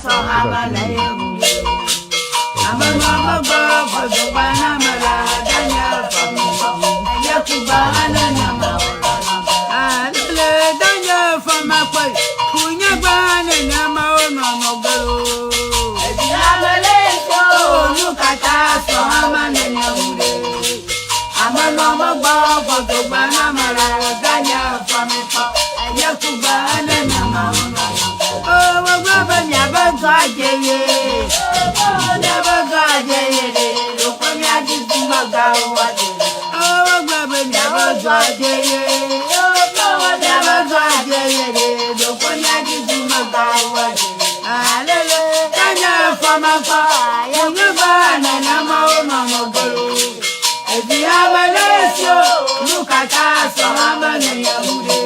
sɔ hame le ye ŋu. Ame nɔ megbe ʋɔdogba na me le danye fɔmikpɔ. Enye kugbe ene ma. Alele danye fɔmakpɔ kunye gbe nene ma wo nɔnɔ gelo. Edi ame le so nu kata sɔ hame nene ŋu ɖe. Ame nɔ megbe ʋɔdogba na me le danye fɔmikpɔ. Enye kugbe ene ma wo nɔnɔ gelo. Wogblɔ be miabe dɔ adze ye. Miabe dɔ adze ye ɖe. Ɖokpe miadzi dumegãwo adze. Wogblɔ be miabe dɔ adze ye. Miabe dɔ adze ye ɖe. Ɖokpe miadzi dumegãwo adze. Alele enye fɔmakpɔ. Nyegbe nenema wonɔnɔ gbolo. Evi ame ɖe si o. Nu katã sɔ ame nene ŋu ɖe.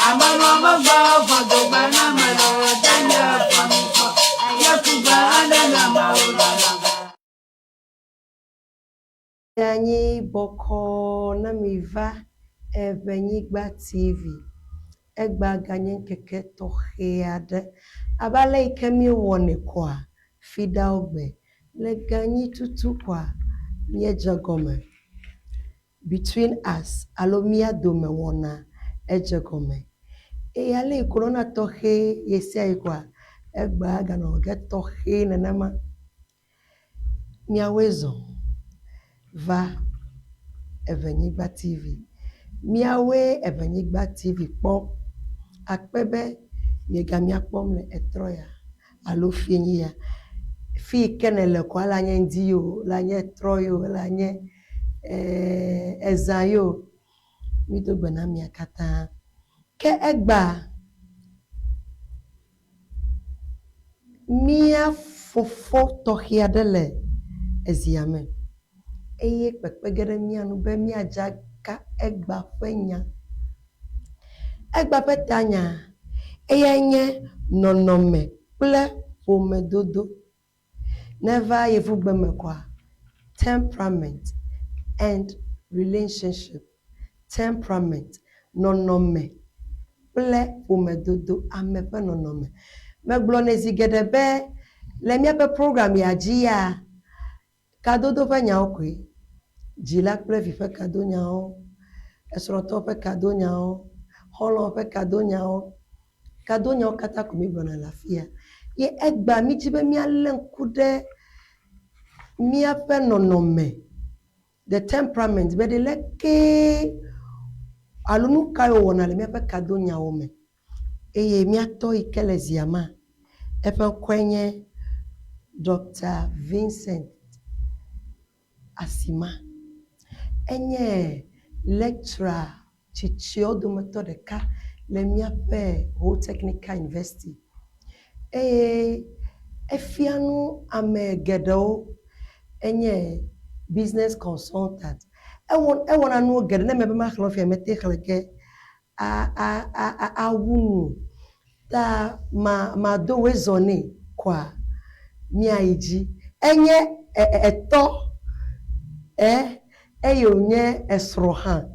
Ame nɔ megbe ʋɔdogbe na me le danye fɔmikpɔ. Enye kugbe enene ma wonɔnɔ gbe. Anyi bɔkɔɔ na mi va Eʋenyigba TV. Egbea ganye ŋkeke tɔxɛ aɖe. Abe ale yi ke míewɔnɛ koa, fiɖawo gbe. Le ganyi tutu koa, míedze gɔme. Between us alo mía dome wɔna edze gɔme. Eye ale yi ko nɔna tɔxɛ ɣesiaɣi koa, egbea eganɔ ge tɔxɛ nenema. Míawoe zɔ va Eʋenyigba TV. Míawoe Eʋenyigba TV kpɔ akpe be miega mía kpɔm le etrɔ ya alo fienyi ya. Fi yi ke nèle koa la nye ŋdi ye o, la nye trɔ ye o, la nye ezã ye o. Mído gbe na mia katã. Ke egbea mía fofo tɔxɛ aɖe le ezia me eye kpekpe ge ɖe mía ŋu be míadze aka egbea ƒe nya. Egbea ƒe tanya eyae nye nɔnɔme kple ƒomedodo. Neva yevugbe me koa, temperament and relationship, temperament, nɔnɔme kple ƒomedodo, ame ƒe nɔnɔme. Megblɔnɛ zi geɖe be le míaƒe program ya dzi ya, kadodo ƒe nyawo koe. Dzila kple vi ƒe kadonyawo, esrɔ̃tɔ ƒe kadonyawo, xɔlɔ̃ ƒe kadonyawo, Kadonyawo katã ko mígblɔna le afia. Ye egbea mídi be míalé ŋku ɖe míaƒe nɔnɔme, the temperament, be ɖe lekee alo nu kae wòwɔna le míaƒe kadonyawo me. Eye mía tɔ yi ke le zia ma, eƒe ŋkɔe nye Doctor Vincent Asima. Enye lecturer tsitsiawo dometɔ ɖeka le míaƒe Ho Technical University eye efia nu ame geɖewo. Enye business consultant. Ewɔ ewɔna nuwo geɖe ne mebe maxlẽ wo fia mete xlẽ ge a a a awu nu o. Ta ma mado wezɔ nɛ koa míayi dzi. Enye e etɔ e eye wònye esrɔ̃ hã.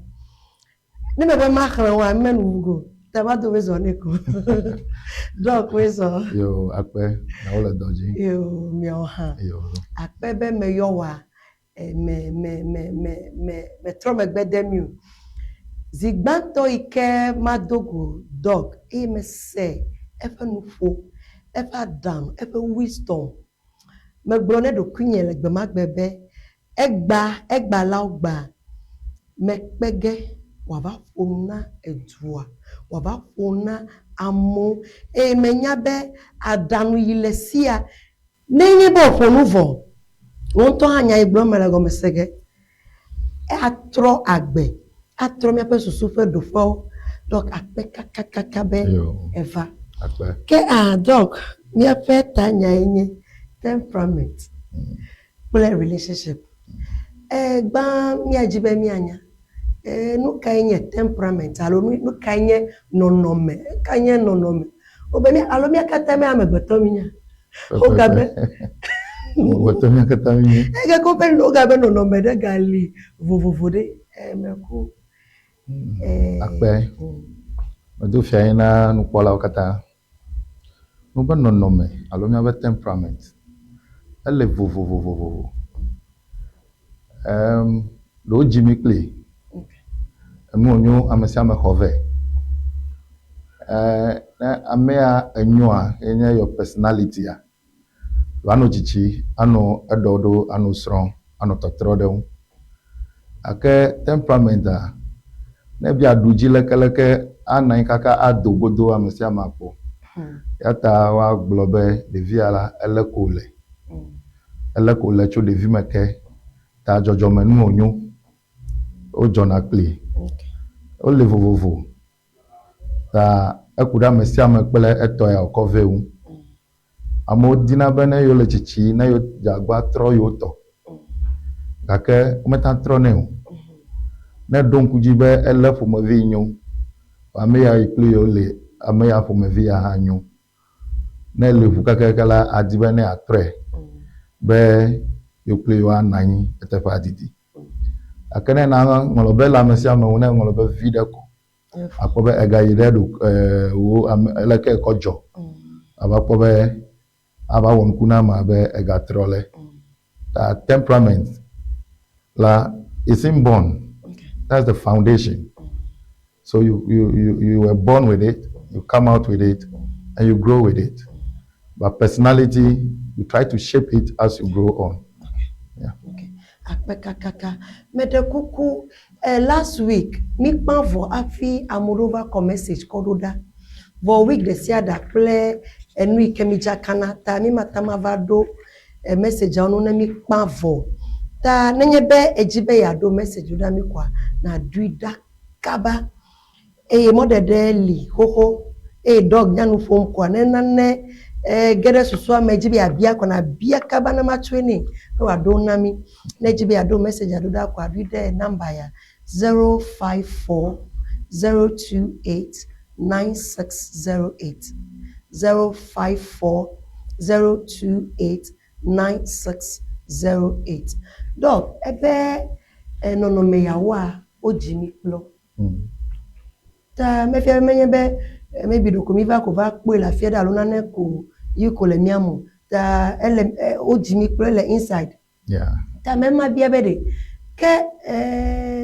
Ne mebe maxlẽ woa, menu wu go. Ta mado wezɔ nɛ ko. Doc wezɔ. Yo, akpe, na wole dɔ dzi. Yo, miawo hã. Yo. Akpe be meyɔ wòa, me me me me me metrɔ megbe de mi o. Zi gbãtɔ yi ke mado go Doc eye mese eƒe nuƒo, eƒe aɖaŋu, eƒe wisdom, megblɔ ne ɖokuinye le gbe ma gbe be, egba, egba la wogbea, mekpe ge wòava ƒo nu na edua, wòava ƒo nu na amewo eye menya be aɖaŋu yi le sia Nenye be wòƒo nu vɔ, wò ŋutɔ hã nya yi gblɔm mele gɔme se ge. Atrɔ agbe, atrɔ míaƒe susu ƒe ɖoƒewo. Doc akpe kakakaka be eva. Ke a Doc, míaƒe tanyae nye temperament kple relationship. E gbã míadi be míanya e nu kae nye temperament alo nu kae nye nɔnɔme, nu kae nye nɔnɔme. Wobe mía alo mía katã mía amegbetɔ mínya. Wogabe amegbetɔ mía katã míenye. Egake wobe wogabe nɔnɔme ɖe gali vovovo ɖe meku. Akpe. Medo fia ye na nukpɔlawo katã. Wobe nɔnɔme alo míaƒe temperament ele vovovovovo. Ɖe wodzi mí kpli. Enu wònyo ame sia ame xɔ vɛ. Ne amea enyoa, ye nye your personality-a, va nɔ tsitsi anɔ eɖɔ ɖo, anɔ srɔ̃, anɔ tɔtrɔ ɖe eŋu. Gake temperament-a, ne ebia ɖu dzi lekeleke, anɔ anyi kaka ado godo ame sia ame akpɔ. Ya ta woagblɔ be ɖevia la, ele ko wòle. Ele ko wòle tso ɖevime ke. Ta dzɔdzɔmenu wònyo. Wodzɔna kpli. Wole vovovo. Ta eku ɖe ame sia ame kple etɔ ya wòkɔ vɛ ŋu. Amewo dina be ne yewole tsitsi, ne yewo dze agba trɔ yewo tɔ. Gake womete ŋu trɔnɛ o. Ne eɖo ŋku dzi be elé ƒomevi nyo, ame ya yi kpli yewo le, ame ya ƒomevi ya hã nyo. Ne ele ŋu kakaka la, adi be ne yeatrɔe be yewo kpli yewoanɔ anyi eteƒe adidi. Gake ne nàŋlɔ be le ame sia ame ŋu, ne èŋlɔ be viɖe ko, akpɔ be egayi ɖe ɖo wò ame leke ekɔ dzɔ, ava kpɔ be ava wɔ nuku na amea be egatrɔ le. Ta temperament la is inborn. That's the foundation. So you were born with it, you come out with it, and you grow with it. But personality, you try to shape it as you grow on. Yeah. Okay. Akpe kakaka. Meɖe kuku, last week, mi kpã vɔ hafi ame ɖewo va kɔ message kɔ ɖo ɖa. Vɔ week ɖe sia ɖa kple enu yi ke mi dzakana ta mi mate ŋu ava ɖo message-awo nu ne mi kpã vɔ. Ta nenye be edzi be yeaɖo message ɖo ɖa mi koa, nàɖoe ɖa kaba. Eye mɔɖeɖe li xoxo eye dog nya nu ƒom koa, ne nane ge ɖe susua me edzi be yeabia koa, nàbia kaba ne matsɔe nɛ ne wòaɖo na mí. Ne edzi be yeaɖo message ɖo ɖa koa, ɖoe ɖe number ya 054 028 9608 054 028 9608. Dog, ebe nɔnɔme yawoa, wodzi mí kplɔ. Ta mefia be menye be maybe ɖeko mi va ko va kpɔe le afi aɖe alo nane ko yi ko le mía me o. Ta ele wodzi mí kplɔ ele inside. Ta mema bia be ɖe ke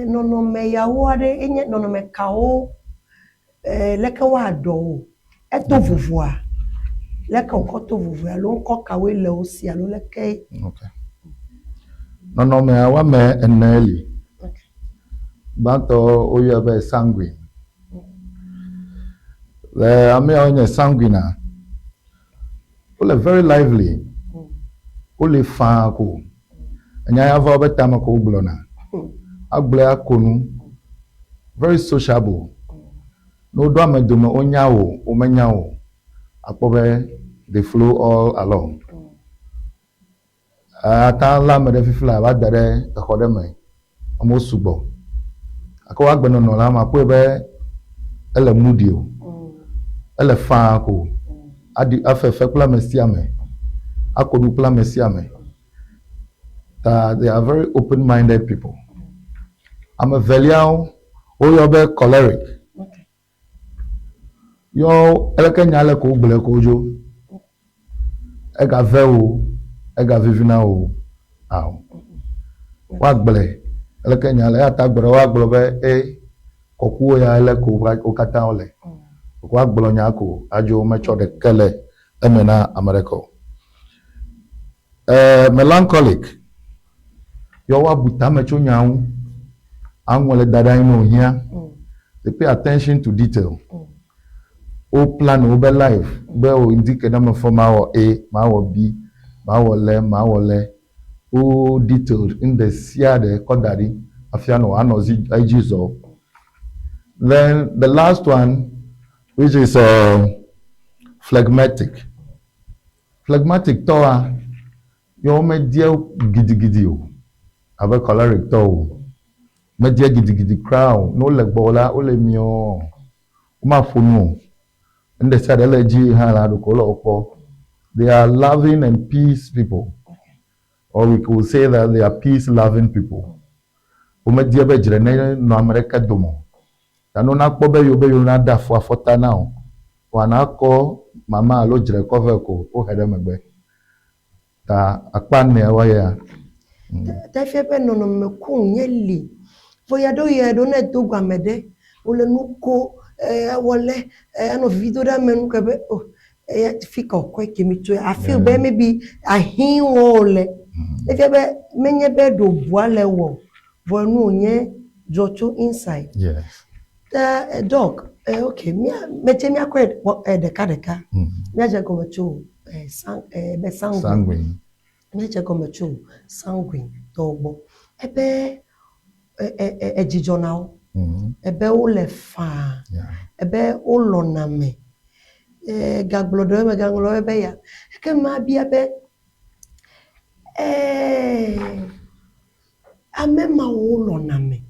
nɔnɔme yawo aɖe enye nɔnɔme kawo leke woaɖɔ wo? Eto vovoa? Leke wòkɔ to vovoe alo ŋkɔ kawoe le wo si alo leke? Okay. Nɔnɔmea woame ene li. Gbãtɔ woyɔe be sanguine. Le ame yawo nye sanguine-a, wole very lively. Wole faa ko. Enya ya va wobe tame ko wogblɔna. Agblɔe ako nu. Very sociable. Ne woɖo ame dome wonya wo, womenya wo o, akpɔ be they flow all along. Ate ŋu alé ame ɖe fifi laa va da ɖe exɔ ɖe me, amewo sugbɔ. Gake woa gbenɔnɔ la, màkpɔe be ele moody o. Ele faa ko. Aɖi afe fe kple ame sia ame. Ako nu kple ame sia ame. Ta they are very open minded people. Ame eveliawo, woyɔ be choleric. Yɔ eleke nya le ko wogblɔe ko dzo. Egave wo, egavivina wo ao. Woagblɔe eleke nya le eya ta gbe ɖe woagblɔ be e kɔkuwo ya ele ko wo katã wole. Woagblɔ nya ko adzo metsɔ ɖeke le eme na ame ɖeke o. E melancholic yɔ woabu tame tso nya ŋu, aŋlɔe da ɖe anyi ne wòhiã. They pay attention to detail. Wo plan wobe life be o ŋdi ke ne mefɔ mawɔ A, mawɔ B, mawɔ le, mawɔ le. Wo detailed nu ɖe sia ɖe kɔ da ɖi hafi anɔ anɔ zi edzi zɔ. Then the last one which is phlegmatic. Phlegmatic tɔa Ye womedie gidigidi o abe choleric tɔ o. Medie gidigidi kura o. Ne wole gbɔwò la, wole miɔɔ. Womaƒo nu o. Nu ɖe sia ɖe le edzi yi hã la, ɖeko wole wo kpɔ. They are loving and peace people or we could say that they are peace loving people. Womedie be dzre nenɔ ame ɖeke dome o. Ta ne wonakpɔ be yewo be yewo naɖe afɔ afɔta na wò, woa nakɔ. mama alo dzre kɔ vɛ ko wohe ɖe megbe. Ta akpa nea woya. Ta efia be nɔnɔme ko nye li. Vɔ ya ɖewo ya ɖewo ne do go ame ɖe, wole nu ko, ewɔ lɛ, anɔ vivi do ɖe ame nu ke be o eya fi ka wòkɔe ke mi tso I feel be maybe ahi wɔ wòle. Efia be menye be ɖe wòbua le wɔ o, vɔ enu wònye dzɔ tso inside. Yes. Ta doc, okay, mía metse míakɔe kpɔ ɖeka ɖeka. Míadze gɔme tso sang be sanguine. Sanguine. Míadze gɔme tso sanguine tɔwo gbɔ. Ebe edzidzɔ na wo. Ebe wole faa. Ebe wolɔ̃na ame. Gagblɔ ɖewo megaŋlɔ be ya. Ekema bia be ame mawo lɔ̃na ame.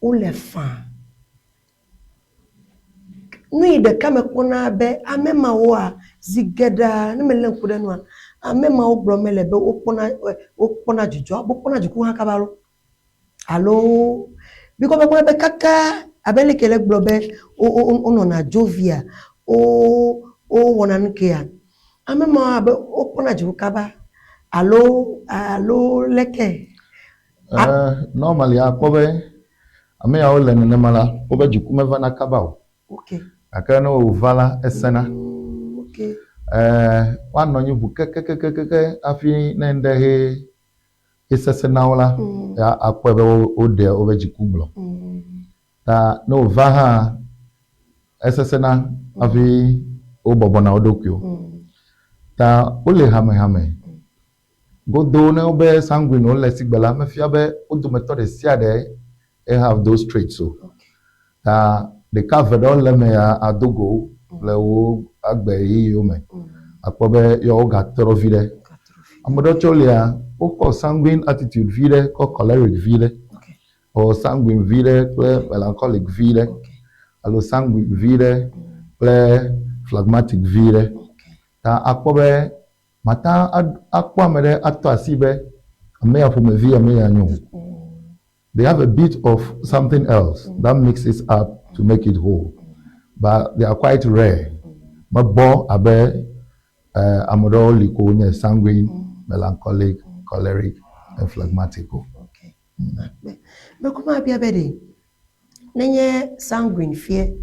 Wole faa. Nu yi ɖeka mekpɔna be ame mawoa, zi geɖea ne melé ŋku ɖe nua, ame mawo gblɔm mele be wokpɔna wokpɔna dzidzɔ, wokpɔna dziku hã kaba loo alo bikɔ mekpɔna be kaka abe leke le gblɔ be wo wo wonɔna dzovia, wo wowɔna nu kea, ame mawo abe wokpɔna dziku kaba alo alo leke? Normally akpɔ be ame yawo le nenema la, wobe dziku mevana kaba o. Okay. Gake ne wòva la, esẽna. Okay. Woanɔ anyi ʋu kekekekeke hafi ne ŋɖe he esesẽ na wo la, ya akpɔe be woɖe wobe dziku gblɔ. Ta ne wòva hã, esesẽna hafi wobɔbɔna wo ɖokuiwo. Ta wole hamehame. Godo ne wobe sanguine wole sigbe la, mefia be wo dometɔ ɖe sia ɖe e have those traits o. Ta ɖeka eve ɖewo le eme ya ado go wo le wo agbe ɣeyiɣiwo me. Akpɔ be yɔ wogatrɔ viɖe. Ame ɖewo tsɛ lia, wokɔ sanguine attitude viɖe kɔ choleric viɖe or sanguine viɖe kple melancholic viɖe alo sanguine viɖe kple phlegmatic viɖe. Ta akpɔ be mate akpɔ ame ɖe atɔ asi be ame ya ƒomevi ame ya nyo. They have a bit of something else that mixes up to make it whole, but they are quite rare. Mebɔ abe ame ɖewo li ko wonye sanguine, melancholic, choleric and phlegmatic o. Okay. Mekɔ mabia be ɖe nenye sanguine fie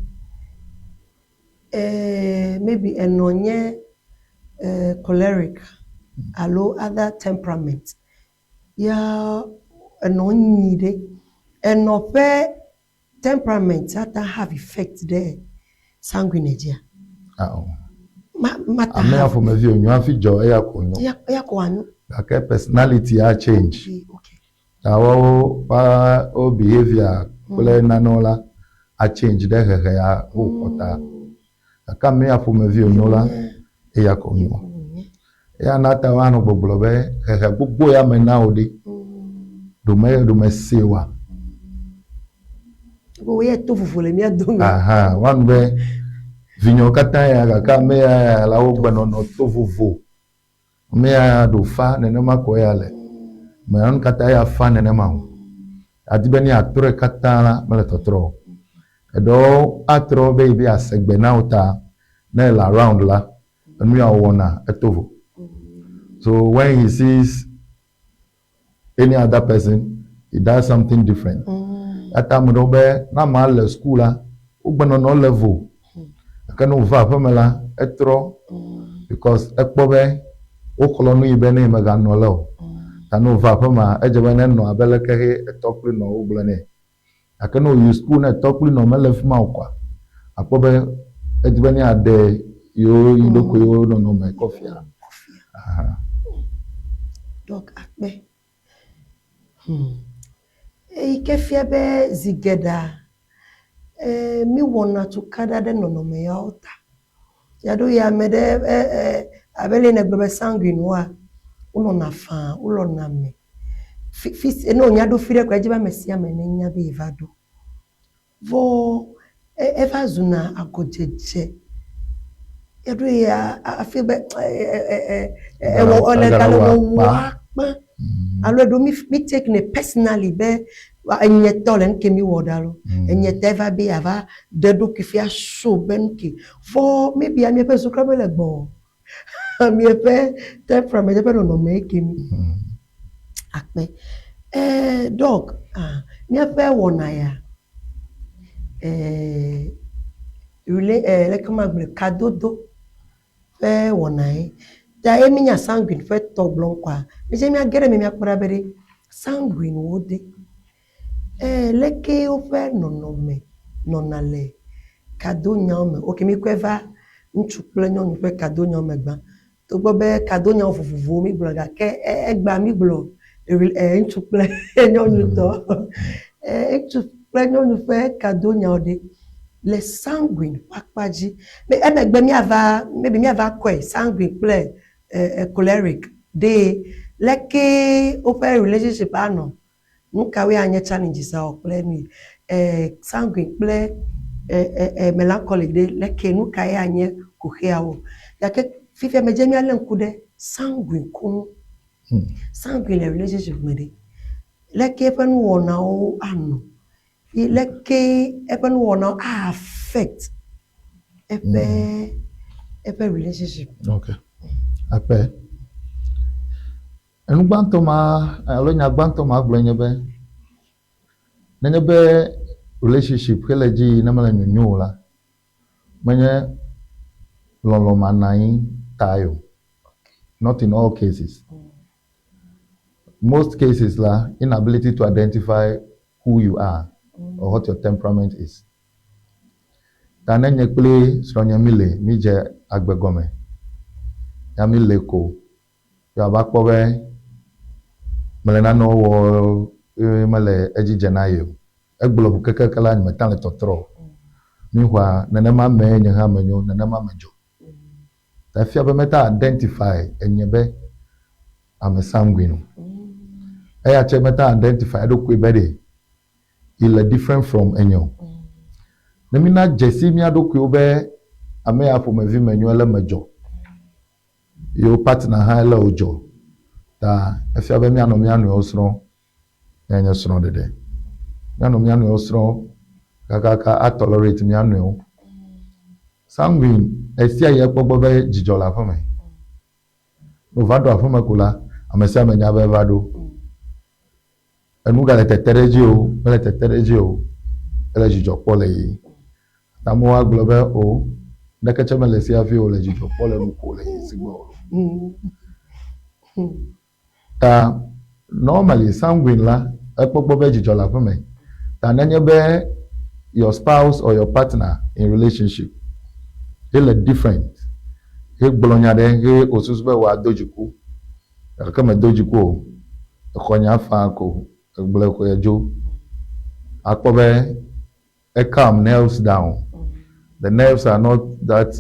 maybe enɔ nye choleric alo other temperament ya enɔ nyi ɖe enɔ ƒe temperament ata have effect ɖe sanguine dzia? Ah, oh. Ma mata Ame ya have ƒomevi wònyo hafi dzɔ eya ko nyo. Eya ko anyo. Gake personality ya change. Okay. Ta woawo ƒe wo behavior kple nanewo la a change ɖe hehe ya woxɔ ta. Gake ame ya ƒomevi wònyo la, eya ko nyo. Eya na ta woanɔ gbɔgblɔ be hehe gbogbo ya me na wò ɖi. Ɖome ɖome se wa. Wo ye to vovo le mía dome. Aha, woanu be vinyewo katã ya gake ame ya ya la wo gbenɔnɔ to vovo. Ame ya ya ɖo fa nenema ko eya le. Me nu katã ya fa nenema o. Adi be ne atrɔe katã la mele tɔtrɔ o. Eɖewo atrɔ be yi be ase gbe na wo ta ne ele around la enu ya wòwɔna eto vo. So when he sees any other person, he does something different. Eta ame ɖewo be ne amea le school la, wo gbenɔnɔ le vo. Gake ne wòva aƒeme la, etrɔ because ekpɔ be woxlɔ̃ nu yi be ne meganɔ le o. Ta ne wòva aƒemea, edze be nenɔ abe leke he etɔ kple nɔ wogblɔ nɛ. Gake ne wòyi suku ne etɔ kple nɔ mele fi ma o koa, akpɔ be edi be ne yeaɖe yewo yi ɖokuiwo nɔnɔme kɔ fia. Aha. Doc akpe. Eyi ke fia be zi geɖea míwɔna tukaɖa ɖe nɔnɔme yawo ta. Ya ɖo ya ame ɖe abe le negblɔ be sanguine woa, wonɔna faa, wolɔ̃na ame. Fi fi ne wonya ɖo fi ɖe koa, edze be ame sia ame nenya be yeva ɖo. Vɔ eva zuna agɔdzedze. Ya ɖo ya hafi be ewɔ ele gale wɔwɔ akpa. Alo eɖo mi mi take ne personally be Wa enye tɔ le nuke mi wɔ ɖa lo. Enye tɔ eva be yeava ɖe eɖokui fia show be nuke. Vɔ maybe amea ƒe susu mele gbɔ o. Amea ƒe temperament eƒe nɔnɔme eke mi. Akpe. Eh, Doc, ah, míaƒe wɔna ya, eh, rela eh, leke magblɔe, kadodo ƒe wɔna ye. Ta ye mínya sanguine ƒe tɔ gblɔm kɔa, mídze míage ɖe eme míakpɔ ɖa be ɖe sanguine wo ɖe. Eh, leke woƒe nɔnɔme nɔna le kadonyawo me? Ok, míkɔe va ŋutsu kple nyɔnu ƒe kadonyawo me gbã. Togbɔ be kadonyawo vovovowo mígblɔ gake egbea mígblɔ ŋutsu kple nyɔnu tɔ. Ŋutsu kple nyɔnu ƒe kadonyawo ɖe le sanguine ƒe akpa dzi. Emegbe míava maybe míava kɔe sanguine kple choleric ɖe leke woƒe relationship anɔ. Nu kawoe anye challenges awo kple nu yi. Sanguine kple melancholic ɖe leke nu kae anye kuxiawo. Gake fifia medze míalé ŋku ɖe sanguine koŋ. Sanguine le relationship me ɖe, leke eƒe nuwɔnawo anɔ ye leke eƒe nuwɔnawo a affect eƒe eƒe relationship. Ok. Akpe. Enu gbãtɔ ma alo nya gbãtɔ ma gblɔe nye be nenye be relationship xe le edzi yi ne mele nyonyo o la, menye lɔlɔ̃ manɔ anyi tae o. Not in all cases. Most cases la, inability to identify who you are or what your temperament is. Ta ne nye kple srɔ̃nye mi le mídze agbe gɔme, ya mi le ko ye wòava kpɔ be mele nanewo wɔ ye mele edzi dze na ye o. Egblɔ ŋu kekeake la, nyemete le tɔtrɔ o. Míxɔa nenema mee nye hã menyo, nenema medzɔ. Ta efia be mete identify enye be ame sanguine o. Eya tse mete identify eɖokui be ɖe yi le different from enye o. Ne mína dzesi mía ɖokuiwo be ame ya ƒomevi menyo ele medzɔ, yewo partner hã ele wodzɔ. Ta efia be míanɔ mía nɔewo srɔ̃m míanye srɔ̃ɖeɖe. Míanɔ mía nɔewo srɔ̃m kakaka a tolerate mía nɔewo. Sanguine ɣe sia ɣi ekpɔ gbɔ be dzidzɔ le aƒeme. Ne wòva ɖo aƒeme ko la, ame sia ame nya be eva ɖo. Enu gale tete ɖe edzi o, mele tete ɖe edzi o, ele dzidzɔ kpɔ le yiyim. Amewo agblɔ be o, ɖeke tse mele esi hafi wòle dzidzɔ kpɔ le nu ko le yiyim si gbɔ o. Ta normally sanguine la, ekpɔ gbɔ be dzidzɔ le aƒeme. Ta nenye be your spouse or your partner in relationship ele different hegblɔ nya ɖe he wòsusu be wòado dziku gake medo dziku o, exɔ nya faa ko egblɔe ko edzo. Akpɔ be e calm nerves down. The nerves are not that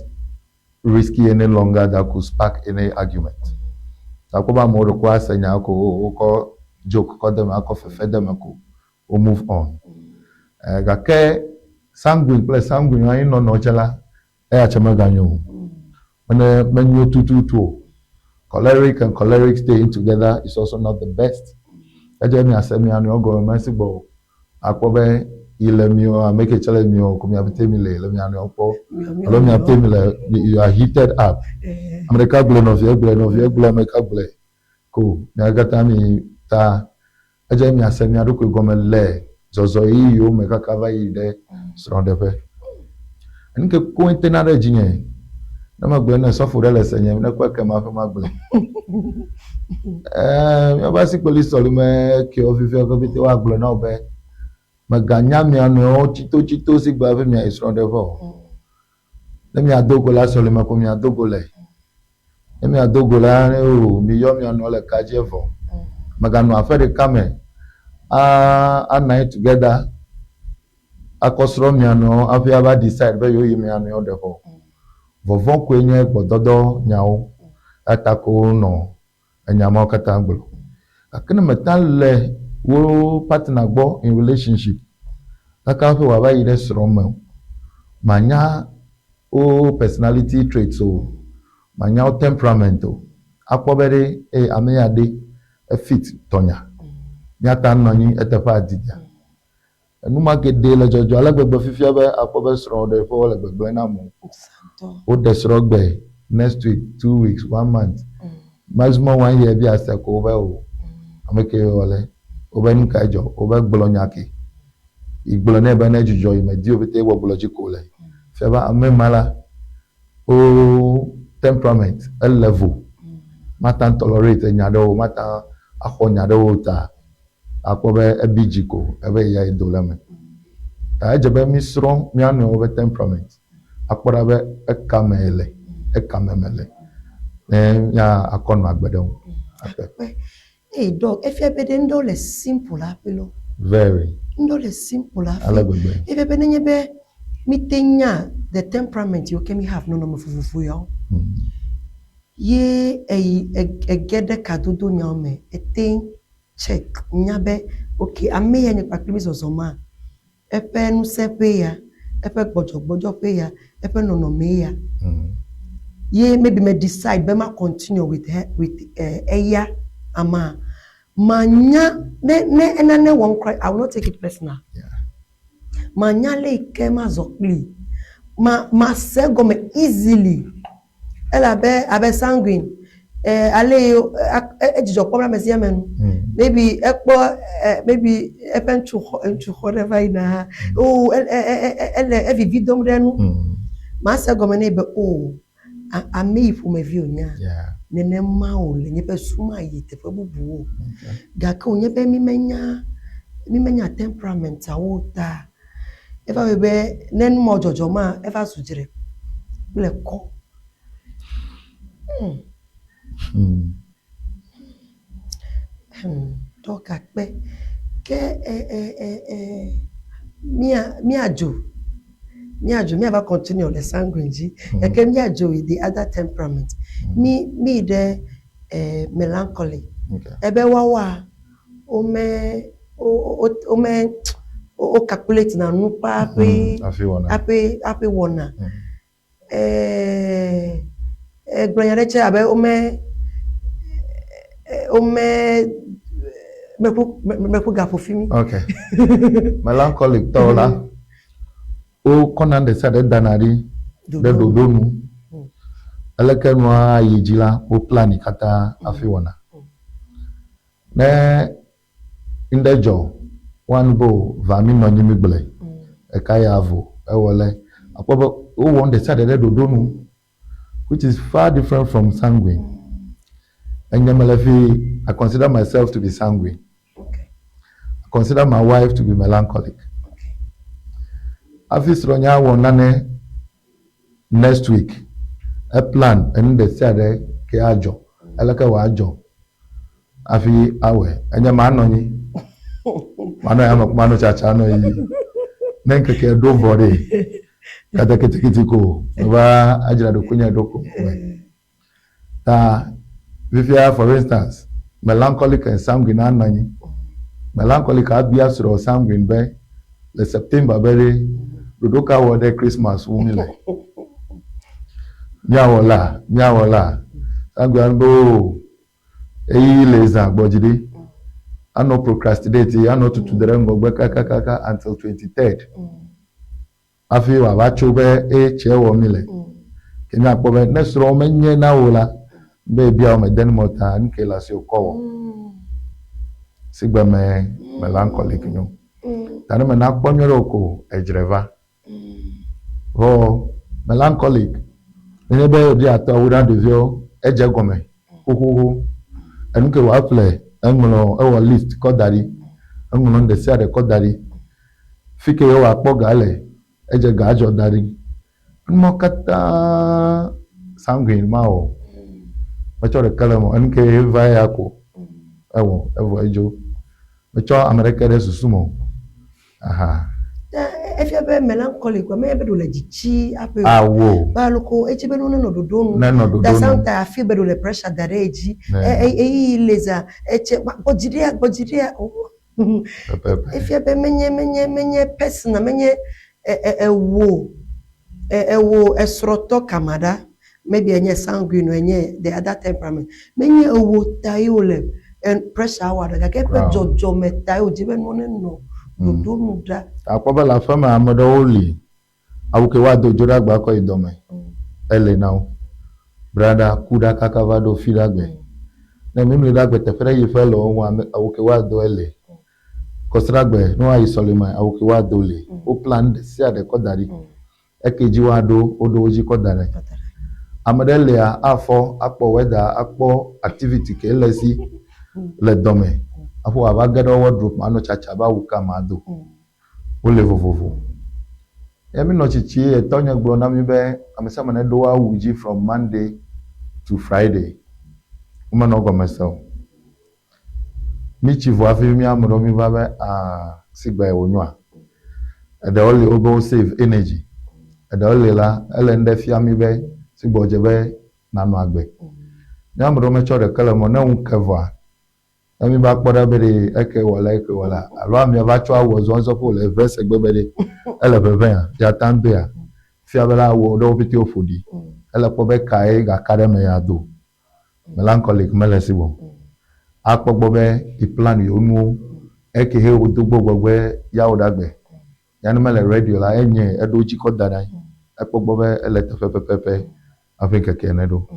risky any longer that could spark any argument. Akpɔ be amewo ɖeko ase nya ko wokɔ joke kɔ de eme akɔ fefe de eme ko wo move on. Eh, gake sanguine kple sanguine anyi nɔnɔ tse la, eya tse meganyo o. Mene menyo tututu o. Choleric and choleric staying together is also not the best. Edze miase mia nɔewo gɔme mesi gbɔ o. Akpɔ be yi le mio ame ke tse le mio ko mia pete mi le le mia nɔewo kpɔ alo mia pete mi le you are heated up. Ame ɖeka gblɔe nɔvia gblɔe nɔvia gblɔe ame ɖeka gblɔe ko mia katã mi ta edze miase mia ɖokui gɔme le zɔzɔ ɣeyiɣiwo me kaka va yi ɖe srɔ̃ɖeƒe. Enu ke koŋ tena ɖe dzinye ne megblɔe ne sɔfo ɖe le senyem ne kpɔe kema ƒe magblɔe. Ɛɛ míaƒe asikpeli sɔlime kewo fifia ke pete woagblɔ na wò be meganya mia nɔewo tsitotsito si gbe hafi miayi srɔ̃ɖeƒe o. Ne miado go la sɔlime ko miado go le. Ne miado go la ne o miyɔ mia nɔewo le ka dzi evɔ. Meganɔ aƒe ɖeka me a anɔ anyi together akɔ srɔ̃ mia nɔewo hafi ava decide be yewoyi mia nɔewo ɖe ƒe o. Vɔvɔ̃ koe nye gbɔdɔdɔ nyawo eya ta ko wonɔ enya mawo katã gblɔ. Gake ne meta le wo partner gbɔ in relationship kaka hafi wòava yi ɖe srɔ̃ me o, manya wo personality traits o, manya wo temperament o. Akpɔ be ɖe eye ame ya ɖe efit tɔnya. Míata anɔ anyi eteƒe adidia. Enu ma geɖe le dzɔdzɔ ale gbegbe fifia be akpɔ be srɔ̃ɖeƒewo le gbegblẽ na amewo. Ŋusẽtɔ. Woɖe srɔ̃ gbe next week, 2 weeks, one month, maximum one year bi ase ko wobe o. Ame ke wɔ le wobe nu ka dzɔ wobe gblɔ nya ke. Yi gblɔ nɛ be ne dzudzɔ yi me di wo pete gbɔgblɔ dzi ko le. Fia be ame ma la wo temperament ele vo. Mata tolerate enya ɖewo, mata axɔ nya ɖewo ta akpɔ be ebi dzi ko ebe ya yi do le eme. Ta edze be mi srɔ̃ mía nɔewo be temperament akpɔ ɖa be eka me le, eka me mele ne mía akɔ nɔ agbe ɖe ŋu. Akpe. Kpe. Hey doc, efia be ɖe ŋɖewo le simple hafi lo. Very. Ŋɖewo le simple hafi. Ale gbegbe. Efia be nenye be mi te nya the temperament yiwo ke mi have nɔnɔme vovovo yawo. Ye eyi ege ɖe kadodo nyawo me ete check nya be okay ame ya nye kpakple mi zɔzɔ ma eƒe ŋusẽƒe ya, eƒe gbɔdzɔgbɔdzɔƒe ya, eƒe nɔnɔme ya. Ye maybe me decide be ma continue with her with eya amea manya ne enane wɔm kura I will not take it personal. Manya le yi ke mazɔ kpli. Ma mase egɔme easily. Elabe abe sanguine ale yi edzidzɔ kpɔm ɖe ame sia ame nu. Maybe ekpɔ maybe eƒe ŋutsu xɔ ŋutsu xɔ ɖe va yina hã. Oh ele evivi dom ɖe enu. Mase egɔme nɛ be oh ame yi ƒomevi wònyea nenema wòle nye ƒe su mayi teƒe bubuwo o. Gake wònye be mi menya mi menya temperament-awo ta eva wɔe be ne nu mawo dzɔdzɔ ma eva zu dzre kple kɔ. Doc akpe. Ke mía míadzo míadzo míava continue le sanguine dzi gake míadzo with the other temperament. Mi mi yi ɖe melancholy. Ebe woawoa wome wo wome wo calculate na nu ƒe hafi Hafi wɔna. hafi wɔna. Egblɔ nya ɖe tse abe wome wome meƒu meƒu gaƒo fi mi. Okay. Melancholic tɔwo la, wokɔna nu ɖe sia ɖe dana ɖi ɖe ɖoɖo nu. Aleke nua ayi dzi la, wo plan katã hafi wɔna. Ne ŋɖe dzɔ, woanu be o va mi nɔ anyi mi gblɔe. Eka ya vo ewɔ le. Akpɔ be wowɔ nu ɖe sia ɖe ɖe ɖoɖo nu which is far different from sanguine. Enye mele fi, I consider myself to be sanguine. I consider my wife to be melancholic. Hafi srɔ̃nye awɔ nane next week, eplan enu ɖe sia ɖe ke adzɔ, aleke wòadzɔ hafi awɔe. Enye manɔ anyi, manɔ yame ko manɔ tsatsa anɔ yiyi. Ne ŋkeke ɖo vɔ ɖe, kata kitikiti ko meva adzra ɖokuinye ɖo ko me. Ta fifia for instance, melancholic and sanguine anɔ anyi. Melancholic abia srɔ̃ sanguine be le September be ɖe ɖoɖo ka wɔ ɖe Christmas ŋu mi le. Míawɔ la, míawɔ la. Sanguine be o eyi le zã gbɔdzi ɖi. Anɔ procrastinate anɔ tutu ɖe ŋgɔgbe kakakaka until 23rd. Hafi wòava tso be e tse wɔ mi le. Ke míakpɔ be ne srɔ̃wo menye na wò la, be ebia wo mede nu mɔ ta nu ke le asi wòkɔ wɔ. Sigbe me melancholic nyo. Ta ne mena kpɔ nyuie ɖe o ko edzre va. Vɔ melancholic nenye be ebia atɔ awu na ɖeviawo edze egɔme xoxoxo. Enu ke wòaƒle eŋlɔ ewɔ list kɔ da ɖi. Eŋlɔ nu ɖe sia ɖe kɔ da ɖi. Fi ke wòakpɔ ga le edze ga dzɔ da ɖi. Numɔ katã sanguine ma wɔ. Metsɔ ɖeke le eme o. Enu ke va ya ko ewɔ evɔ edzo. Metsɔ ame ɖeke ɖe susu me o. Aha. Efia be melancholic gɔme be ɖo le dzitsi aƒe o. Awo. Ba loko edzi be nu nenɔ ɖoɖo nu. Nenɔ ɖoɖo nu. Sometimes I feel be ɖo le pressure da ɖe edzi. Eyi le za etse gbɔdzi ɖea gbɔdzi ɖea. Pɛpɛpɛ. Efia be menye menye menye personal menye ewo ewo esrɔ̃tɔ kama ɖa. Maybe enye sanguine enye the other temperament. Menye ewo ta ye wòle pressure wɔ ɖe gake eƒe dzɔdzɔme ta ye wòdzi be nuwo nenɔ Ɖoɖo nu ɖa. Akpɔ be le aƒe me ame ɖewo li, awu ke woado dzo ɖe agba kɔ yi dɔme, ele na wo. Braɖa, kuɖa kaka va ɖo fiɖagbe. Ne mimliɖagbe teƒe ɖe yi ƒe le wo ŋua, awu ke woado ele. Kɔsiɖagbe ne woayi sɔlime, awu ke woado li. Wo plan ɖe sia ɖe kɔ da ɖi. Eke dzi woaɖo, woɖo wo dzi kɔ da ɖe. Ame ɖe lia afɔ akpɔ weather, akpɔ activity ke le esi le dɔme. Hafi wòava ge ɖe wardrobe me anɔ tsatsa be awu ka mado. Wole vovovo. Ye mi nɔ tsitsi ye tɔnye gblɔ na mi be ame sia ame neɖo awu dzi from Monday to Friday. Womenɔ gɔme se o. Mi tsi vɔ hafi mía ame ɖewo mi va be aaa sigbe wònyoa. Eɖewo li wobe wo save energy. Eɖewo li la ele ŋɖe fia mi be sigbe wòdze be nanɔ agbe. Mía ame ɖewo metsɔ ɖeke le eme o. Ne ŋu ke vɔa, ne mi va kpɔ ɖa be ɖe eke wɔ la eke wɔ la alo amea va tsɔ awɔ zɔzɔ ko le ʋe segbe be ɖe ele ʋeʋẽa ya ta doea fia be la awɔ ɖewo pete woƒo ɖi ele kpɔ be kae gaka ɖe eme ya do melancholic mele esi o akpɔ gbɔ be i plan yewo nuwo eke he wo do gbɔ gbɔgbe ya wo ɖagbe ya ne mele ready o la enye eɖo dzi kɔ da ɖe anyi ekpɔ gbɔ be ele teƒe pɛpɛpɛ hafi ŋkeke ne ɖo.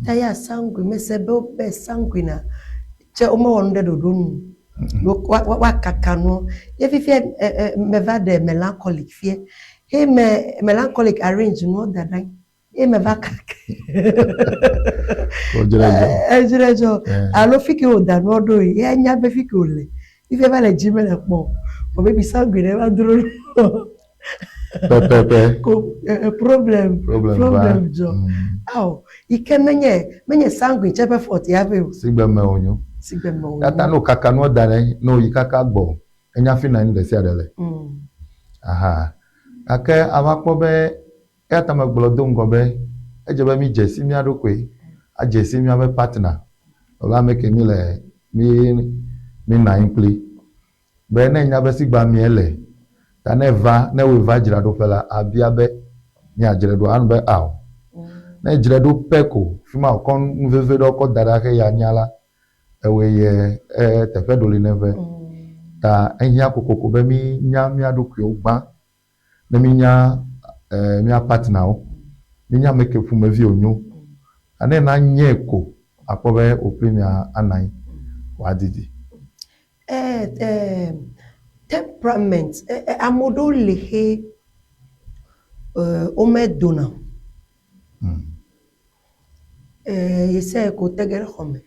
Ta ya sanguine mese be wobe sanguine tse womewɔ nu ɖe ɖoɖo nu woakaka nuɔ. Ye fifia meva ɖe melancholic fie. He me melancholic arrange nuɔ da ɖe anyi. Ye meva kaka. Wodzra dzɔ. Edzra dzɔ. Alo fi ke wòda nuɔ ɖo ye anya be fi ke wòle. Fifia va le dzi mele kpɔ. Vɔ maybe sanguine va dro. Pɛpɛpɛ. Ko problem. Problem problem dzɔ. Awo yi ke menye menye sanguine tse ƒe fault ya ƒe o. Sigbe me wònyo. Sigbe me wònyo. Yata ne wòkaka nuɔ da ɖe ne wòyi kaka gbɔ enya fi na anyi ɖe sia ɖe le. Aha. Gake ava kpɔ be eya ta megblɔ do ŋgɔ be edze be mi dze si mía ɖokui, adze si míaƒe partner alo ame ke mi le mi mi nɔ anyi kpli. Be ne enya be sigbe amee le ta ne eva ne wòe va dzraɖoƒe la abia be miadzrae ɖo anɔ be ao. Ne edzrae ɖo pɛ ko fi ma wòkɔ nu veve ɖewo kɔ da ɖe axe ya nya la ewɔe ye e teƒe ɖo li ne ƒe. Ta ehiã kokoko be mi nya mía ɖokuiwo gbã. Ne mi nya e mía partnerwo, mi nya ame ke ƒomevi wònyo. Ta ne na nyae ko akpɔ be wò kpli mia anɔ anyi wòadidi. Eh, eh, temperament eh, eh, ame ɖewo li xe eh, womedona o. Eh, ɣesiaɣi ko wote ge ɖe xɔ me,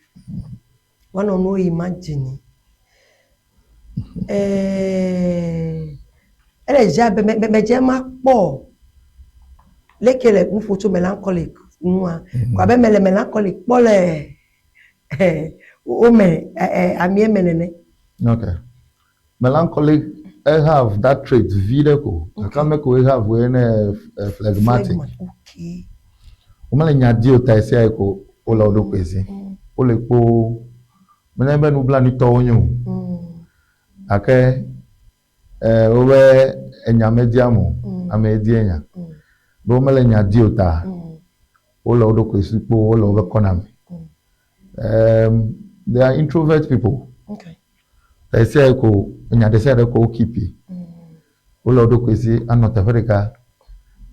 woanɔ nuwo yi imagine. Eh, ele dze abe me, me, medze makpɔ leke le nu ƒo tso melancholic ŋua. Ko abe mele melancholic kpɔ le eh, wo me eh, eh, amie me nene. Okay. Melancholic e have that trait vi ɖe ko. Gake ame ko e have woe ne phlegmatic. Phlegma, okay. Womele nya di o ta ɣesiaɣi ko wole wo ɖokui si. Wole kpoo. Menye be nublanuitɔwo nye o. Gake eh, wobe enya media ame o. Ame die nya. Be womele nya di o ta wole wo ɖokui si kpoo, wole woƒe kɔna me. They are introvert people. Okay. Ɣesiaɣi ko enya ɖe sia ɖe ko wo keep. Wole wo ɖokui si anɔ teƒe ɖeka.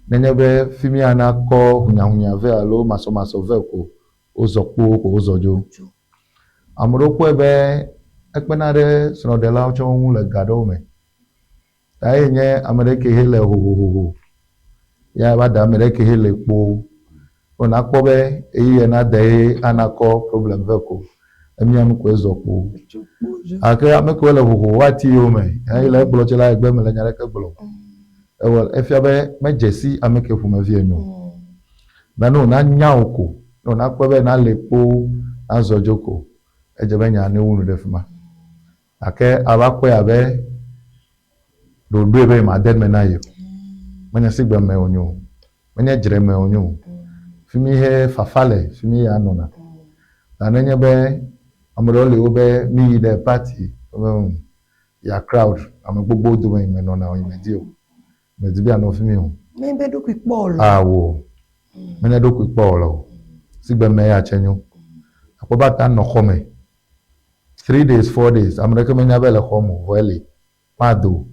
Nenye be fi mi ana kɔ hunyahunya vɛ alo masɔmasɔ vɛ ko wozɔ kpoo ko wozɔ dzo. Ame ɖewo kpɔe be ekpena ɖe srɔ̃ɖelawo tsɛ ŋu le ga ɖewo me. Ta ye nye ame ɖe ke he le hohohoho ya va da ame ɖe ke he le kpoo. Wo nakpɔ be ɣeyiɣi na de ye ana kɔ problem vɛ ko emia nu koe zɔ kpoo. Gake ame kewo le hoho woati yowòme eye le egblɔ tse la egbe mele nya ɖeke gblɔ o. Ewɔ efia be medze si ame ke ƒomevi enyo o. Be ne wòna nya wò ko, ne wòna kpɔe be nali kpoo nazɔ dzo ko, edze be nya newu nu ɖe fi ma. Gake ava kpɔe abe ɖe wòɖoe be yemade eme na ye o. Menye sigbe me wònyo o. Menye dzre me wònyo o. Fi mi he fafa le, fi mi ya nɔna. Ta nenye be ame ɖewo li wobe mi yi ɖe party, wobe ŋ ya crowd, ame gbogbo dome yi menɔna o, yi medi o. Medi be anɔ fi mi o. Menye be ɖokui kpɔ o lo. Awo. Menye ɖokui kpɔ o lo. Sigbe me ya tse nyo. Akpɔ be ata nɔ xɔ me. 3 days, 4 days, ame ɖeke menya be le xɔ me o, vɔ eli. Mado o.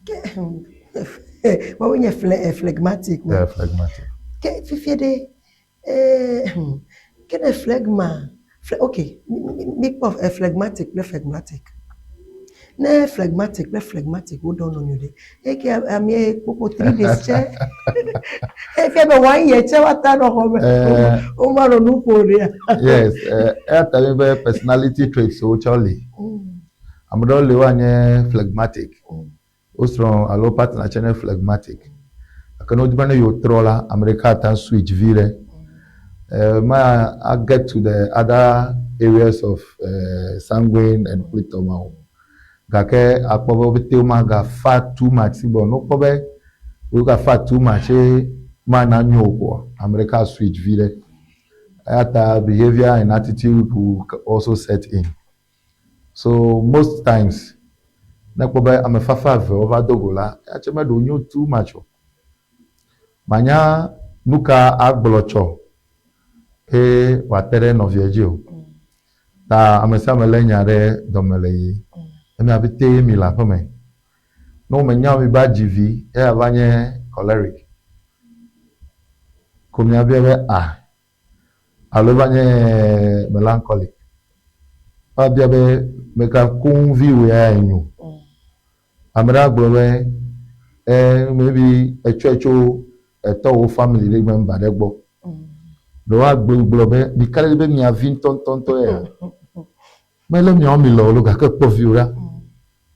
Ke woawoe nye fle phlegmatic. Yeah, phlegmatic. Ke fifia ɖe eh, ke ne phlegma fle ok míkpɔ phlegmatic kple phlegmatic. Ne phlegmatic kple phlegmatic woɖɔ nɔnɔewo ɖe, eke amea kpokpo 3 days tsɛ efia be one year tsɛ woate anɔ xɔ me womanɔ nu ƒo ɖea. Yes, eya ta mi be personality traits wo tsɔ li. Ame ɖewo li woanye phlegmatic. Wo srɔ̃ alo partner tsɛ nye phlegmatic. Gake ne wodi be ne yewo trɔ la, ame ɖeka ate ŋu switch vi ɖe. Ma a get to the other areas of sanguine and kple tɔ mawo. Gake akpɔ be wo pete womagafa too much si gbɔ. Ne wokpɔ be wogafa too much ye mana nyo o koa, ame ɖeka switch vi ɖe. Eya ta behavior and attitude will also set in. So most times ne ekpɔ be ame fafa eve wova do go la, eya tse meɖo nyo too much o. Manya nu ka agblɔ tsɔ ye wòate ɖe nɔvia dzi o. Ta ame sia ame lé nya ɖe dɔme le yiyim. Emia ƒete mi le aƒeme. Ne womenya o mi ba dzi vi eya va nye choleric. Ko miabia be ah alo eva nye melancholic. Woabia be meka koŋ vi wò ya nyo. Ame ɖe agblɔ be eh maybe etsɔe tso etɔwò family ɖe member ɖe gbɔ. Ɖewo agblɔ be mika ɖe be mia vi ŋutɔŋutɔŋutɔ ya. Mele miawo mi le o lo gake kpɔ viwò ɖa.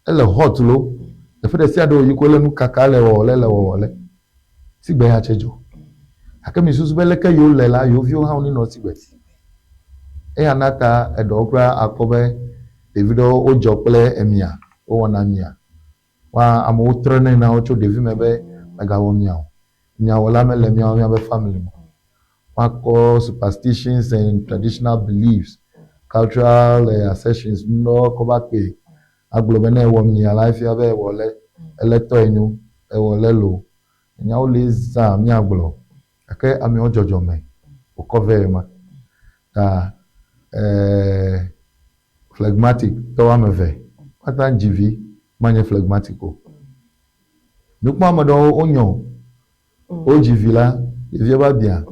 Ele hot lo. Teƒe ɖe sia ɖe wòyi ko ele nu kaka le wɔwɔ le le wɔwɔ le. Sigbe ya tse dzo. Gake mi susu be leke yewo le la yewo viwo hã wonenɔ sigbe. Eya na ta eɖewo kura akpɔ be ɖevi ɖewo wodzɔ kple emia, wowɔna mia. Woa amewo trɔnɛ na wo tso ɖevime be mègawɔ mia o. Miawɔla mele míawo míaƒe family me o. Woakɔ superstitions and traditional beliefs, cultural assertions nuɖewo kɔ va kpee agblɔ be ne ewɔ mia la efia be ewɔ le ele tɔe nyo, ewɔ le loo. Enyawo li zã míagblɔ gake amewo dzɔdzɔme wokɔ vɛ ma. Ta eh, phlegmatic tɔ woame eve woate ŋu adzi vi manye phlegmatic o. Míkpɔ ame ɖewo wonyɔ wodzi vi la, ɖevia va biã.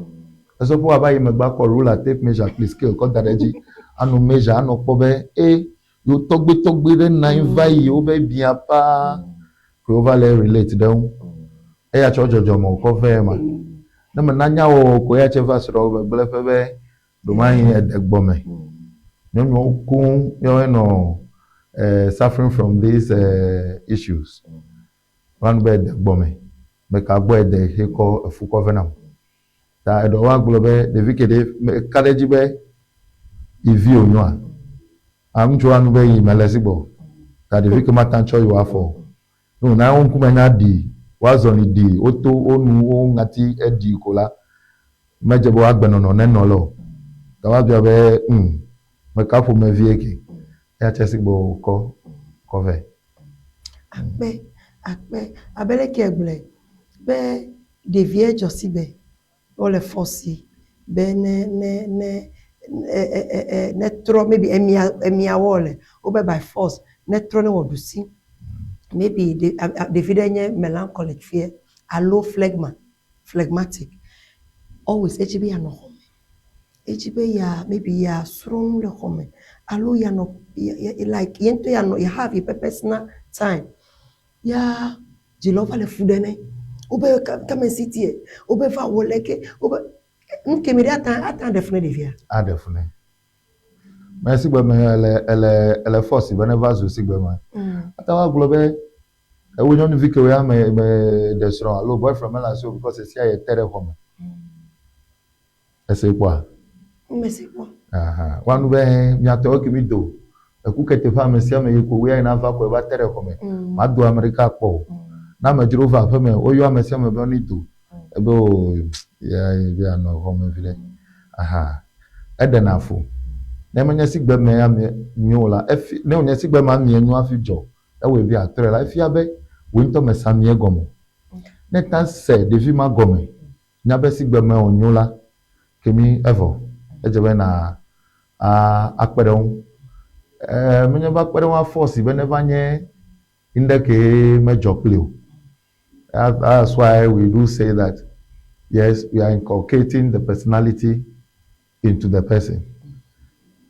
Esɔ ƒe wòava yi megbe akɔ ruler, tape measure kple scale kɔ da ɖe edzi anɔ measure anɔ kpɔ be e yewo tɔgbitɔgbi ɖe nɔ anyi va yi wobe biã paa koe wova le relate ɖe eŋu. Eya tsɔ dzɔdzɔme wòkɔ vɛ ma. Ne mena nya wɔwɔ ko eya tse va srɔ̃ gbegblẽƒe be ɖomahi ede gbɔme. Nyɔnuwo koŋ míawoe nɔ suffering from these issues. Woanu be ede gbɔme. Meka gbɔ ede xe kɔ efu kɔ vɛ nam. Ta eɖewo agblɔ be ɖevi ke ɖe meka ɖe edzi be yi vi wònyoa? A ŋutsuwo anu be yi mele esi gbɔ o. Ta ɖevi ke mate ŋu atsɔ yewo afɔ o. Ne wòna wo ŋkume nya ɖi, woazɔli ɖi, woto wo nu, wo ŋati eɖi ko la, medze be woagbenɔnɔ nenɔ le o. Ta woabia be, Ŋ, meka ƒomevie ke? Eya tse si gbɔ wòkɔ kɔ vɛ. Akpe, akpe. Abe leke egblɔe be ɖevia dzɔ si be wole force be ne ne ne ne trɔ maybe emia emia wɔ le wobe by force ne trɔ ne wɔ ɖusi. Maybe ɖevi ɖe nye melancholic fia alo phlegma, phlegmatic. Always edzi be yeanɔ xɔme. Edzi be ya maybe yeasrɔ̃ nu le xɔme alo yeanɔ like ye ŋutɔ yeanɔ ye have yeƒe personal time. Ya dzilawo va le fu ɖe nɛ. Wobe come and sit here. Wobe va wɔ leke. Wobe nu kemi ɖe ate ate aɖe fu ne ɖevia. Aɖe fu nɛ. Me sigbe me ele ele ele force be ne va zu sigbe me. Ate ŋu agblɔ be ewo nyɔnuvi kewo ya me me ɖe srɔ̃ alo boyfriend mele asi o because esia ye te ɖe xɔ me. Ese kpɔa? Mese kpɔ. Aha. Woanu be miatɔwo ke mi do. Eku ke teƒe ame sia ame yi ko woya yina va ko eva te ɖe xɔ me. Mado ame ɖeka kpɔ o. Ne amedzrowo va aƒe me, woyɔ ame sia ame be ne do. Ebe o ya be anɔ xɔ me viɖe. Aha. Eɖena fu. Ne menye sigbe me ya nyo o la, efi ne wònye sigbe ma mie nyo hafi dzɔ, ewɔe be atrɔe la, efia be wò ŋutɔ mese amie gɔme o. Ne ta se ɖevi ma gɔme, nya be sigbe me wònyo la, kemi evɔ. Edze be na a akpe ɖe eŋu. Menye be akpe ɖe ŋu aforce be neva nye ŋɖe kee medzɔ kpli o. That's why we do say that yes, we are inculcating the personality into the person.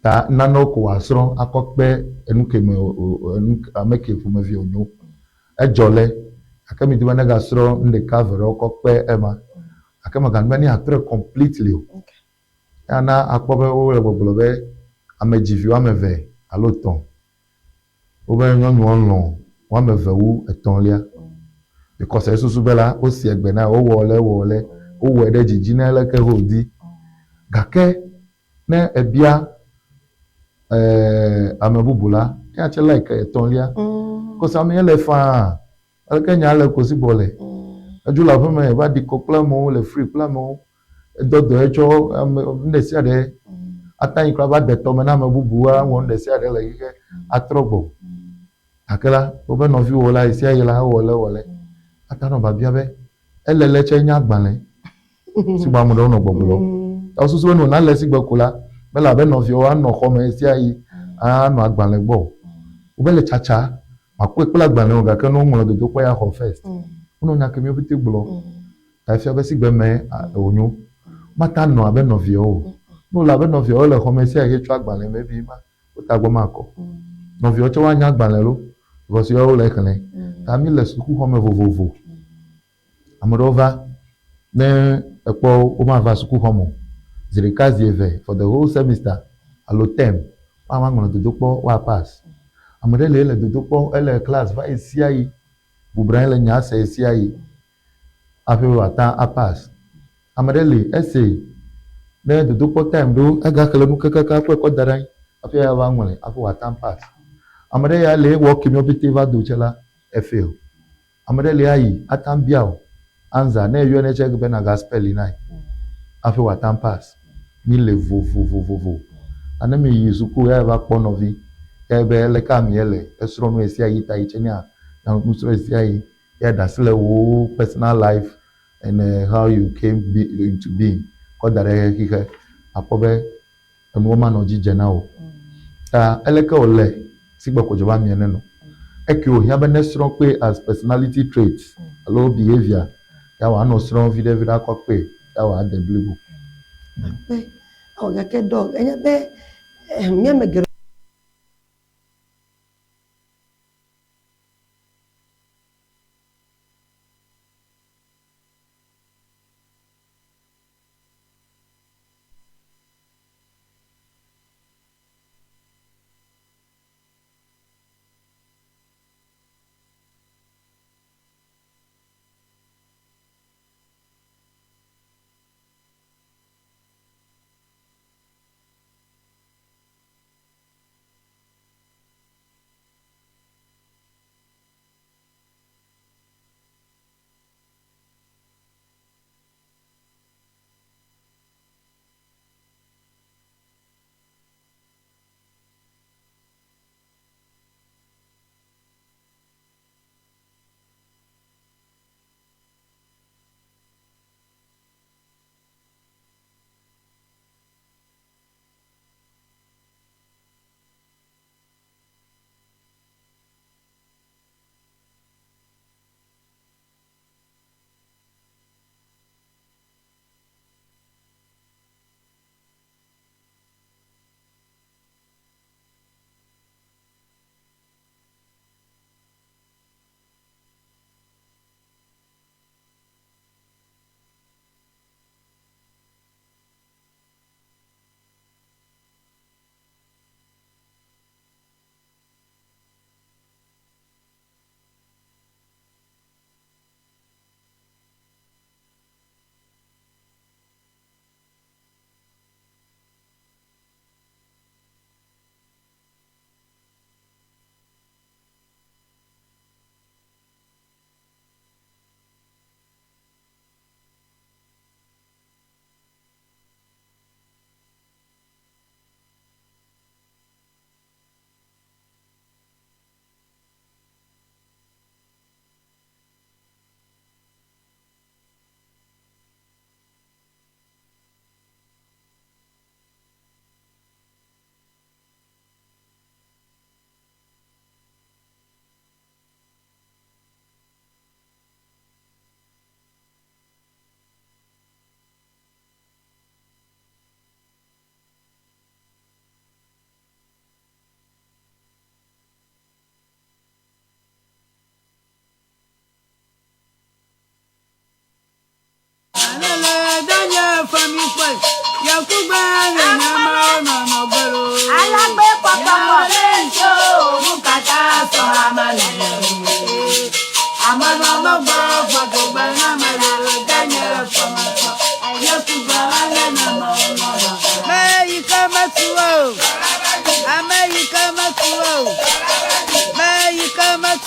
Ta nanewo ko wòasrɔ̃ akɔ kpe enu ke me enu ame ke ƒomevi wònyo. Edzɔ le gake mi di be negasrɔ̃ nu ɖeka eve ɖewo kɔ kpe ema. Gake meganu be ne yeatrɔe completely o. Eya na akpɔ be wole gbɔgblɔ be ame dzi vi woame eve alo etɔ̃. Wobe nyɔnuɔ lɔ̃ woame eve wu etɔ̃lia. Because esusu be la wosi egbe na wowɔ le wɔ le wowɔe ɖe dzidzi ne leke wodi. Gake ne ebia ame bubu la, eya tse like etɔ̃lia. Because ame ye le faa. Aleke nya le kosi gbɔ le. Edzo le aƒeme eva ɖi kɔ kple amewo le free kple amewo. Edɔ dɔ etsɔ ame nu ɖe sia ɖe. Ate anyi kura va de tɔme na ame bubu awɔ nu ɖe sia ɖe le xixe atrɔ gbɔ. Gake la wobe nɔviwò la ɣe sia ɣi la ewɔ le ewɔ le. Ate anɔ biabia be ele le tse nye agbalẽ si gbɔ ame ɖewo nɔ gbɔgblɔm. Ta wosusu be ne wòna le sigbe ko la mele abe nɔviawo anɔ xɔ me ɣe sia ɣi anɔ agbalẽ gbɔ o. Wobe le tsatsa makpɔe kple agbalẽ o gake ne woŋlɔ dodokpɔ ya xɔ first. Wonɔ nya kemiwo pɛtɛ gblɔ. Ta efia be sigbe me wònyo. Mate anɔ abe nɔviawo o. Ne wòle abe nɔviawo le xɔme sia ɣi tsɔ agbalẽ maybe ma wo tagbɔ makɔ. Nɔviawo tsɛ woanya agbalẽ lo because yewo le exlẽ. Ta mi le sukuxɔme vovovo. Ame ɖewo va ne ekpɔ wo womava sukuxɔme o. Zi ɖeka zi eve for the whole semester alo term woava ŋlɔ dodokpɔ woa pass. Ame ɖe li ele dodokpɔ ele class va ɣesiaɣi bubrae le nya se ɣesiaɣi hafi wòata apass. Ame ɖe li ese ne dodokpɔ time ɖo egaxlẽ nu kakaka kɔe kɔ da ɖe anyi hafi eya va ŋlɔe hafi wòata pass. Ame ɖe ya li ewɔ kemiwo pɛtɛ va do tse la efail. Ame ɖe li ayi ata bia o answer ne eyɔe ne tse be naga spell na ye hafi wòata pass. Mi le vovovovovo. Ta ne mi yi suku ya va kpɔ nɔvi ya be leke amea le esrɔ̃ nu ɣesiaɣi ta yi tse nya nusrɔ̃ ɣesiaɣi ya ɖe asi le wò personal life and how you came be, into being kɔ da ɖe xixe akpɔ be enuwo manɔ dzi dze na wò. Ta eleke wòle sigbe kodzo be amea nenɔ. Eke wòhiã be nesrɔ̃ kpe as personality traits alo behavior ya wòanɔ srɔ̃ viɖe viɖe akɔ kpe ya wòade blibo. Akpe. Ewɔ gake dɔ enye be míame geɖe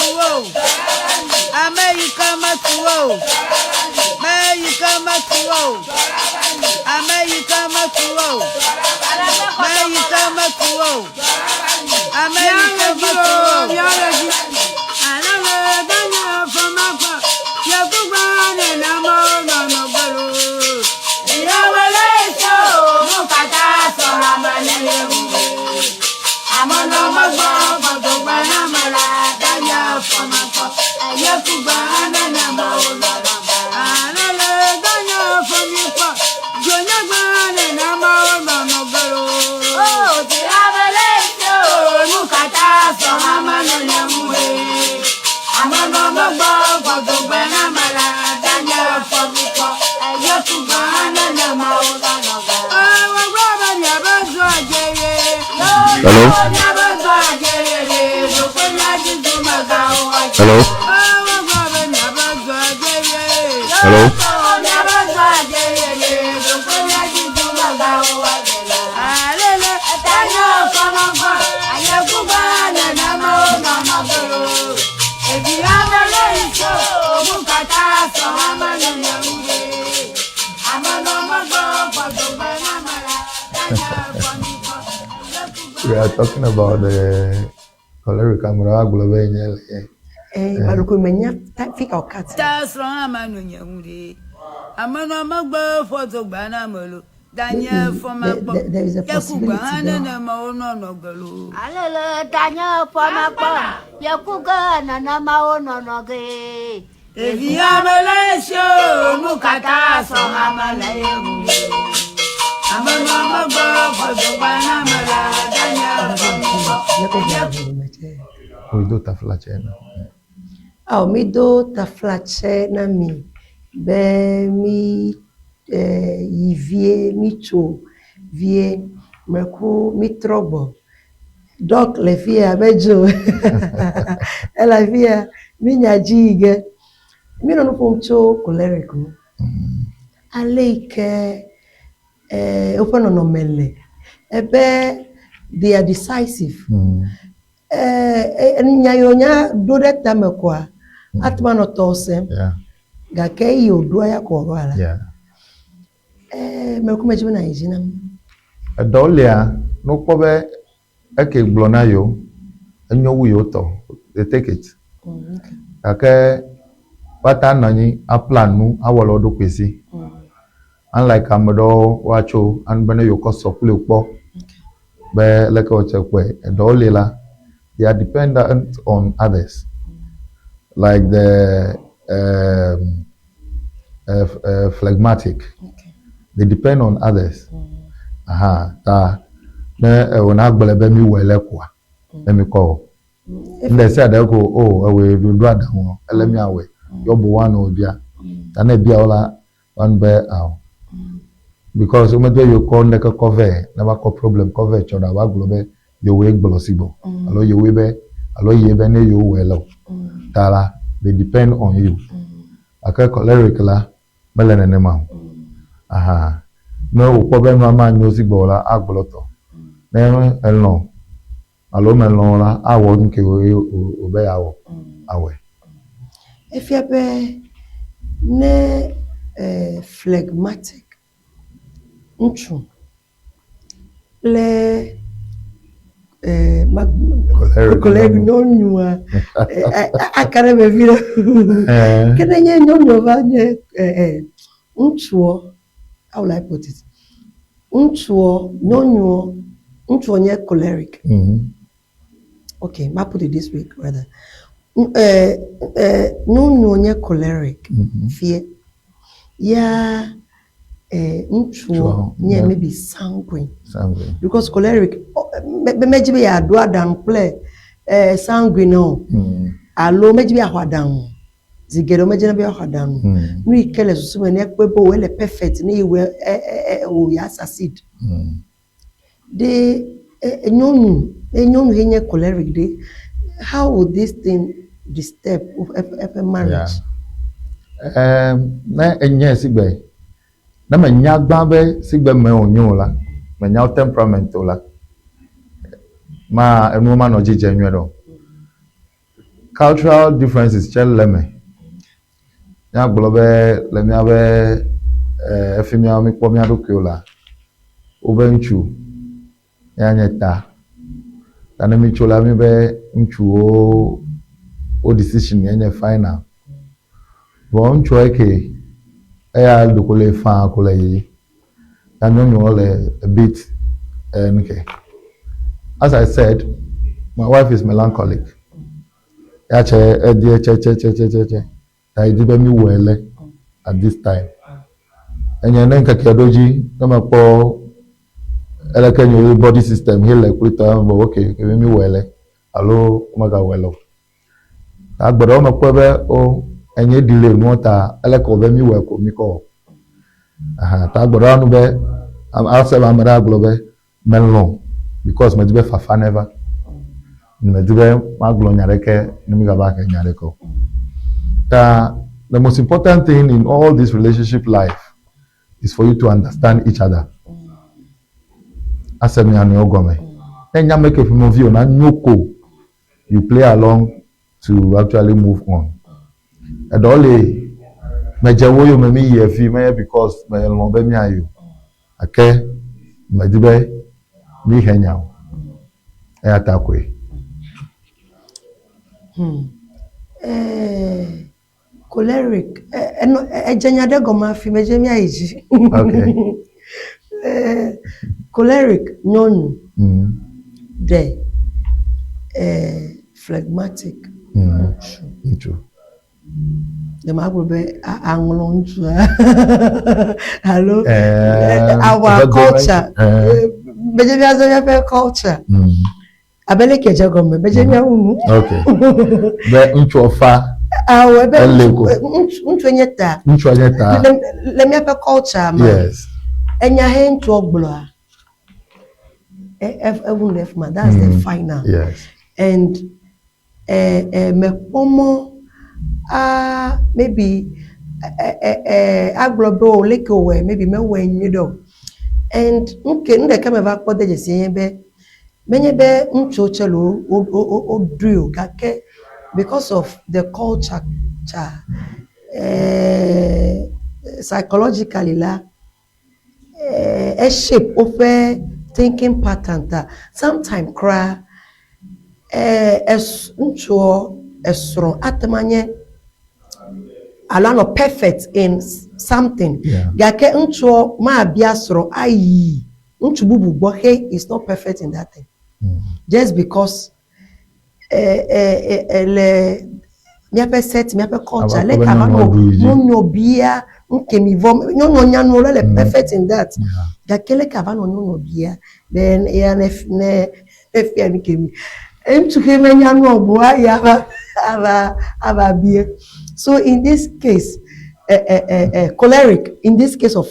metu o. Ame yi ke metu o. Me yi ke metu o. Ame yi ke metu o. Me yi ke metu o. Ame yi ke metu o. Hello? Hello? Hello? We are talking about the choleric ame ɖewo agblɔ be nye le Eh, maloko menya ta fi ka wòka Ta srɔ̃ hã manɔ nye ŋu ɖe. Amenɔ megbe fɔ dzogbea na ame lo. Danye Maybe fɔ makpɔ. there is a Yekugba hã possibility there. nenema wonɔ nɔ ge lo. Alele tanye fɔmakpɔ yeku ge nenema wonɔnɔ ge. Ɖevi ame le esi o, nu katã sɔ ame le ye ŋu. Amenɔ megbe fɔ dzogbea na ame la. Danye fɔ makpɔ. Míaƒe ʋuʋu me tsɛ. Wodo taflatse na. Awo mi do taflatse na mi be mi yi vie, mi tso vie, meku mi trɔ gbɔ. Doc le fi ya medzo. Ele fi ya mi nya dzi yi ge. Mi nɔ nu ƒom tso choleric ŋu. Ale yi ke woƒe nɔnɔme le ebe they are decisive. Nya yi wonya ɖo ɖe tame koa, ate ŋu anɔ tɔwò sem. Gake eyi wòɖoa ya ko wòaɖo alea. Meku medzi be nàyi dzi na mi. Eɖewo lia, ne wokpɔ be eke gblɔ na yewo, enyo wu yewo tɔ, they take it. Gake woate anɔ anyi aplan nu awɔ le wo ɖokui si. Unlike ame ɖewo woatso anu be ne yewo kɔ sɔ kpli wo kpɔ be leke wotse kpɔe. Eɖewo li la, they are dependent on others. Like the phlegmatic. They depend on others. Aha, ta ne ewɔ na gblɔe be mi wɔe le koa, ne mi kɔ wɔ. Ŋɖe sia ɖe ko o ewɔe ɖo aɖaŋu ele miawɔe. Yɔbu woanɔ bia. Ta ne bia wo la, woanu be ao. Because womedo yewo kɔ ŋɖeke kɔ vɛ, ne va kɔ problem kɔ vɛ tsɔ ɖa woagblɔ be yewoe gblɔ si gbɔ. Alo yewoe be alo ye be ne yewo wɔe le o. Ta la, they depend on you. Gake choleric la, mele nenema o. Aha. Ne wòkpɔ be nua manyo si gbɔ o la, agblɔ tɔ. Ne elɔ̃ alo melɔ̃ o la, awɔ nu ke wòbe yeawɔ, awɔe. Efia be ne phlegmatic ŋutsu kple Choleric nyɔnua aka ɖe eme vi ɖe. Ke ne nye nyɔnua va nye ŋutsuɔ, how will I put it? Ŋutsuɔ, nyɔnuɔ, ŋutsuɔ nye choleric. Okay, ma put it this way rather. Nyɔnuɔ nye choleric fie. Ya ŋutsuɔ nye maybe sanguine. Sanguine. Because choleric, medzi be yeaɖo aɖaŋu kple sanguine o. Alo medzi be yeaxɔ aɖaŋu. Zi geɖe womedzina be yeaxɔ aɖaŋu. Nu yi ke le susu me ne ekpɔe be wòe le perfect ne yewɔe wò ya succeed. Ɖe nyɔnu, ne nyɔnu ye nye choleric ɖe, how would this thing disturb eƒe marriage? Yeah. Ne enye sigbe, ne menya gbã be sigbe me wònye o la, menya wo temperament o la, ma enuwo manɔ dzi dze nyuie ɖe o. Cultural differences tsɛ le eme. Míagblɔ be le míaƒe eh, efi mía míkpɔ mía ɖokuiwo la, wobe ŋutsu ya nye ta. Ta ne mítso la, míbe ŋutsuwo wo decision ye nye final. Vɔ ŋutsua eke eya ɖeko le faa ko le yiyi. Ta nyɔnuwo le a bit eh, nuke. As I said, my wife is melancholic. Ya tse edie tse tse tse tse tse tse. Ta edi be mi wɔe le at this time. Enye ne ŋkeke ɖo dzi ne mekpɔ eleke nye body system he le kple tɔ me be okay ke mi wɔe le alo megawɔe le o. Ta gbe ɖewo mekpɔe be o enye delay nuwo ta eleke wɔ be mi wɔe ko mi kɔ wɔ. Aha ta gbe ɖewo nu be ase be ame ɖe agblɔ be melɔ̃ because medi be fafa neva. Medi be magblɔ nya ɖeke ne mi gava he nya ɖeke o. Ta the most important thing in all this relationship life is for you to understand each other. Ase mia nɔewo gɔme. Ne nya me ke ƒomevi o na nyo ko you play along to actually move on. Eɖewo le medze wo yome mi yi efi menye because melɔ̃ be míayi o. Gake medi be mi he nya o. Eya ta koe. Eh, choleric eh, eno edze nya ɖe gɔme hafi medze míayi dzi. Okay. Eh, choleric nyɔnu ɖe eh, phlegmatic ŋutsu. Ŋutsu. Ɖe magblɔ be aŋlɔ ŋutsua alo Eh, our eve culture. Eh. Medze míazɔ míaƒe culture. Abe leke dze gɔme medze míawu nu. Okay. Be ŋutsua fa, Awɔ ebe Ele ko. ŋutsu nye ta. Ŋutsua nye ta. Le míaƒe culture me. Yes. Enya he ŋutsua gblɔa. Ewu le fi ma. That's the final. Yes. And mekpɔ mɔ a maybe agblɔ be o leke wòwɔe maybe mewɔe nyuie ɖe o. And nuke nu ɖeka meva kpɔ de dzesi nye be menye be ŋutsuwo tse le wo wo wo woɖoe o gake because of the culture tsa psychologically la eshape woƒe thinking pattern ta sometime kura es ŋutsuɔ esrɔ̃ ate ŋu anye alo anɔ perfect in something gake ŋutsuɔ mabia srɔ̃ ayi ŋutsu bubu gbɔ he is not perfect in that thing just because le míaƒe set míaƒe culture Ava leke kpɔ be ava nyɔnua nɔ ɖu yi dzi. nyɔnuɔ bia ŋke mi vɔ nyɔnuɔ nya nuwo le perfect in that Yeah. gake leke ava nɔ nyɔnuɔ bia be eya ne ne efia nu ke mi ŋutsu ke menya nuɔ bo ayi ava ava ava bie so in this case choleric in this case of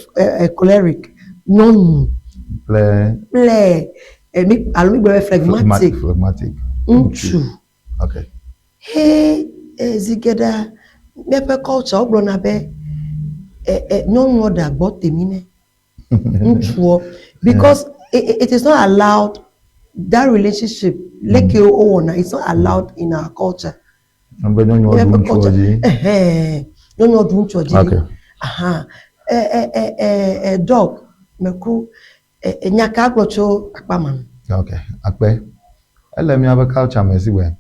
choleric nyɔnu Kple kple mi alo mi gblɔ be phlegmatic phlegmatic. ŋutsu Okay. he zi geɖea míaƒe culture wogblɔna be nyɔnuɔ ɖe agbɔ temi ne ŋutsuɔ because it is not allowed that relationship leke wowɔna it's not allowed in our culture. Be nyɔnuɔ ɖu Míaƒe ŋutsuɔ culture dzi. ɛhɛn nyɔnuɔ ɖu ŋutsuɔ dzi. Okay. Aha dog meku nya ka gblɔ tso akpa ma nu. Okay. Akpe. Ele míaƒe culture me si gbe.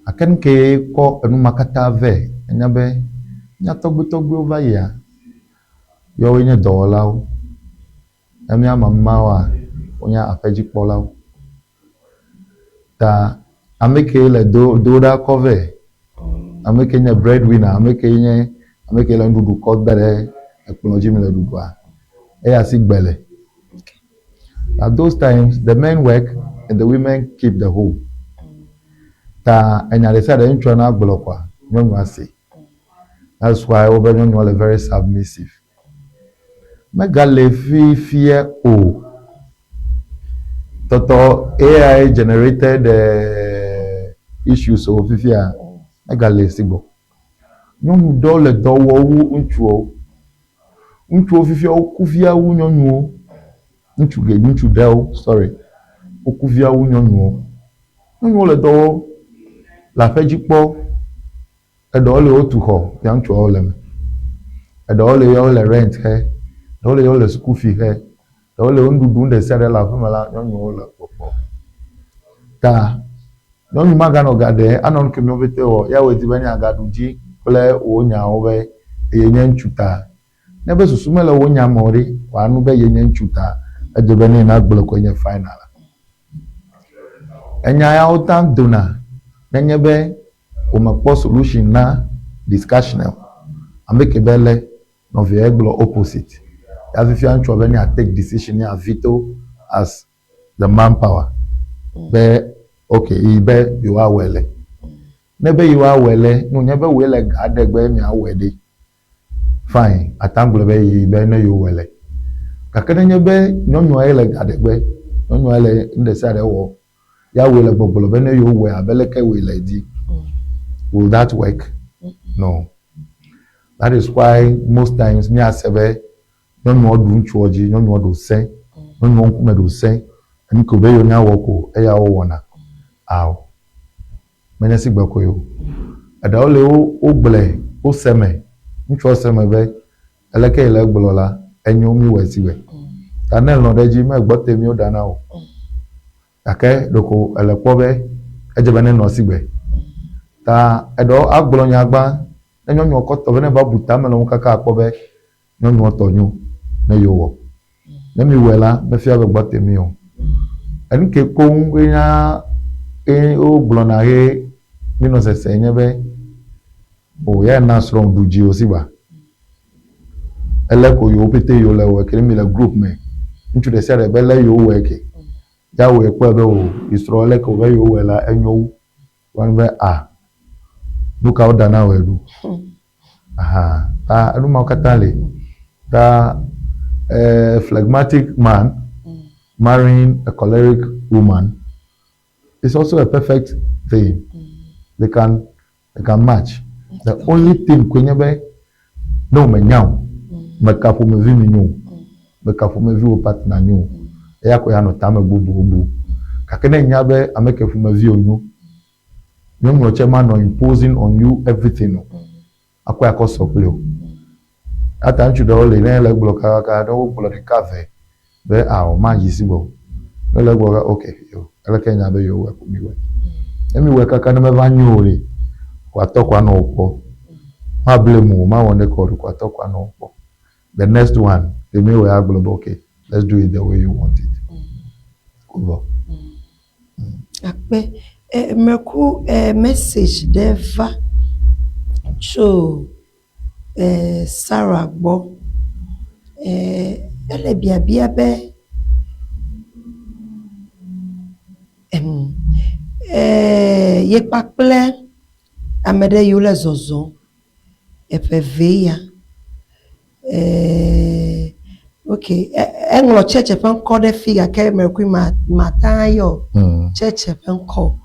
Ake nu ke kɔ enu ma katã vɛ enya be mía tɔgbuitɔgbuiwo va yia, yewoe nye dɔwɔlawo. Ne mía mamawoa, wonye aƒedzikpɔlawo. Ta ame ke le do do ɖa kɔ vɛ, ame ke nye breadwinner, ame ke nye ame ke le nuɖuɖu kɔ da ɖe ekplɔ dzi mi le ɖuɖua, eya si gbe le. At those times, the men work and the women keep the home. Ta enya ɖe sia ɖe ŋutsua na gblɔ koa, nyɔnua se. That's why wobe nyɔnua le very submissive. Megale fifia o. Tɔtɔ AI generated issues o fifia megale si gbɔ. Nyɔnu ɖewo le dɔ wɔm wu ŋutsuwo. Ŋutsuwo fifia woku fia wu nyɔnuwo. Ŋutsu ge ŋutsu ɖewo sorry woku fia wu nyɔnuwo. Nyɔnuwo le dɔ wɔm. Le aƒe dzi kpɔ, eɖewo le wotu xɔ ya ŋutsuawo le eme. Eɖewo le ya wole rent xe, eɖewo le ya wole suku fi xe, ɖewo le nuɖuɖu nu ɖe sia ɖe le aƒeme la nyɔnuwo le kpɔkpɔ. Ta nyɔnu maganɔ ga ɖe anɔ nu ke míawo ƒete wɔ ya wòe di be ne yeagaɖu dzi kple wò nyawo be eye nye ŋutsu ta. Ne be susu mele wò nya me o ɖe, wòanu be yenye ŋutsu ta edze be ne nagblɔe koe nye final. Enya yawo taŋ dona nenye be womekpɔ solution na discussion o. Ame ke be le nɔvia egblɔ opposite. Ya fifia ŋutsua be ne ya take decision ne ya veto as the man power be okay yi be yewoawɔe le. Ne be yewoawɔe le, ne wònye be wòe le ga ɖe gbe miawɔe ɖe, Fine, ate ŋu agblɔ be yi be ne yewo wɔe le. Gake nenye be nyɔnua ye le ga ɖe gbe, nyɔnua ye le nu ɖe sia ɖe wɔ, ya wòe le gbɔgblɔ be ne yewo wɔe abe leke wòe le dzi. Will that work? No. That is why most times míase be nyɔnua ɖu ŋutsua dzi, nyɔnua ɖo sẽ, nyɔnua ŋkume ɖo sẽ, enu ke wòbe yewo nya wɔ ko eya wowɔna. Ao. Menye sigbe koe o. Eɖewo li wo wogblɔe wose eme, ŋutsua se eme be eleke yi le egblɔ la enyo míwɔe sigbe. Ta ne elɔ̃ ɖe edzi megbɔ te míwo ɖa na wò. Gake ɖeko ele kpɔ be edze be nenɔ sigbe. Ta eɖewo agblɔ nya gbã ne nyɔnua kɔ tɔ be ne va bu tame le ŋu kaka akpɔ be Nyɔnua tɔ nyo ne yewɔ. Ne miwɔe la, mefia be gbɔ te mi o. Enu ke koŋ ye nya ye wogblɔna ye minɔ sese nye be o ya na srɔ̃ ɖu dzi o si ba. Ele ko yewo pete yewo le wɔe ke ne mi le group me. Ŋutsu ɖe sia ɖe be le yewo wɔe ke. Ya wɔe kpɔe be o yi srɔ̃ leke wo be yewo wɔe la enyo wu. Woanu be a nu ka woɖa na wɔe ɖu. Aha, ta enu mawo katã li. Ta a phlegmatic man marrying a choleric woman is also a perfect thing. They can they can match. The only thing koe nye be ne womenya o, meka ƒomevi mi nyo o, meka ƒomevi wò partner nyo o, eya koe anɔ tame bubuwo bu. Gake ne enya be ame ke ƒomevi wònyo, Nyɔnua tsɛ manɔ imposing on you everything o. Akɔe akɔ sɔ kpli o. Eya ta ŋutsu ɖewo li ne ele egblɔ kakaka ne wogblɔ ɖeka eve be ao mayi si gbɔ o. Ne ele egblɔ be ok yo eleke nya be yewɔe ko miwɔe. Ne miwɔe kaka ne meva nyo o ɖe, ko atɔ ko anɔ wò kpɔ. Ma blame o, mawɔ ŋɖeke o ɖeko atɔ ko anɔ wò kpɔ. The next one, ke miwɔe agblɔ be ok let's do it the way you want it. Ko vɔ. Akpe. E meku e message ɖe va tso e Sarah gbɔ. E ele biabia be em e ye kpakple ame ɖe yiwo le zɔzɔm eƒe evee ya. Eee ok eŋlɔ tsɛtse ƒe ŋkɔ ɖe fi gake mekui ma mata yɔ tsɛtse ƒe ŋkɔ.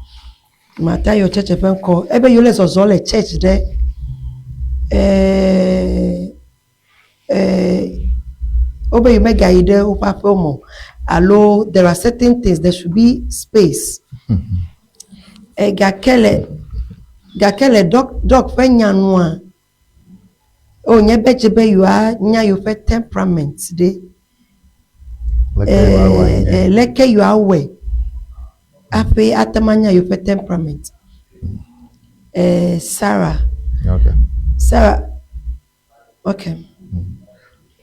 Mata yɔ tsɛtse ƒe ŋkɔ. Ebe yewo le zɔzɔm le tsɛtsi ɖe eee ee wobe yewo megayi ɖe woƒe aƒewo me o alo there are certain things there should be space. E gake le gake le dɔk dɔk ƒe nya nua O nye be dze be yewoa nya yewoƒe temperament ɖe. Eh, leke yewoa wɔe aƒe ate ŋu anya yewoƒe temperament. Eh, Sarah. Okay. Sarah. Okay.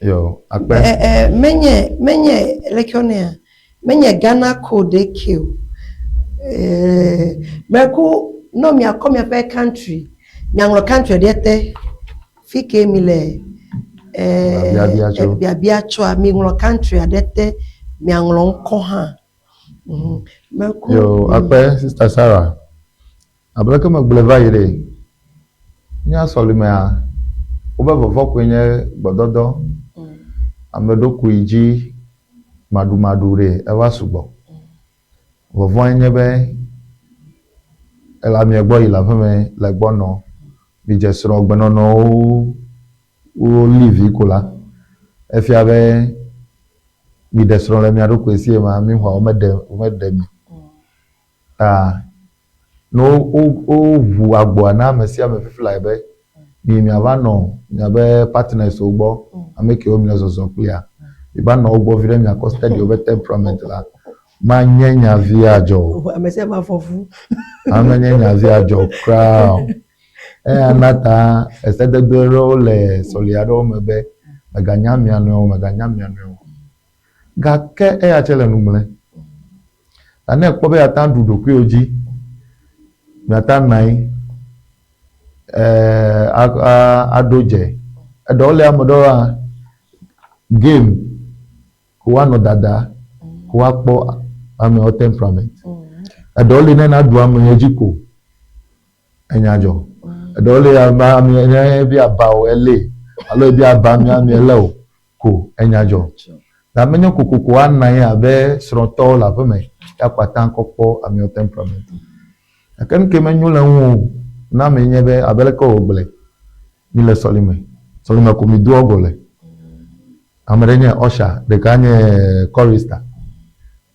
Yo, akpe. Eh, eh, menye, menye, leke wonea? Menye Ghana code ke o. Eh, meku no miakɔ miaƒe country, miaŋlɔ country ɖe te. Fi ke mi le eh, Biabia tso. biabia tsoa, miŋlɔ country aɖe te, miaŋlɔ ŋkɔ hã. Mhm. Meku. Yo, akpe Sister Sarah. Abe leke megblɔe va yi ɖe, mía sɔlimea, wobe vɔvɔ̃ koe nye gbɔdɔdɔ, ame ɖokui dzi maɖumaɖu ɖe eva sugbɔ. Vɔvɔ̃e nye be ele amea gbɔ yi le aƒeme le egbɔ nɔ, midze srɔ̃ gbenɔnɔwo woli vi ko la, efia be miɖe srɔ̃ le mia ɖokui si ema, mi xɔa womeɖe womeɖe mi. Ta. Ne wo woʋu agboa na ame sia ame fifi lae be mi miava nɔ miabe partners wo gbɔ, ame kewo mile zɔzɔ kplia, miva nɔ wo gbɔ viɖe miakɔ study wobe temperament la, manye nya vi adzɔ o. Ame sia ame afɔ fu. Amenye nya vi adzɔ kura o. Eya na ta esedodo ɖewo le sɔli aɖewo me be mèganya mia nɔewo, mèganya mia nɔewo. Gake eya tsɛ le nu gblẽ. Ta ne èkpɔ be yeate ŋu aɖu ɖokuiwò dzi, miate ŋu anɔ anyi eh, aɖo dze. Eɖewo le ame ɖewoa, game ko woanɔ dada ko woakpɔ amewo temperament. Eɖewo li ne naɖu ame dzi ko enya dzɔ. Eɖewo li ame ame ne ebi aba o elée alo ebi aba amea amea elé o ko enya dzɔ. Ta menye kokoko woanɔ anyi abe srɔ̃tɔwo le aƒeme ya ko ate ŋu akɔ kpɔ amewo temperament o. Gake nu ke menyo le eŋu o na amee nye be abe leke wògblɔe, mile sɔlime, sɔlime ko midoa go le. Ame ɖe nye usher, ɖeka nye chorister.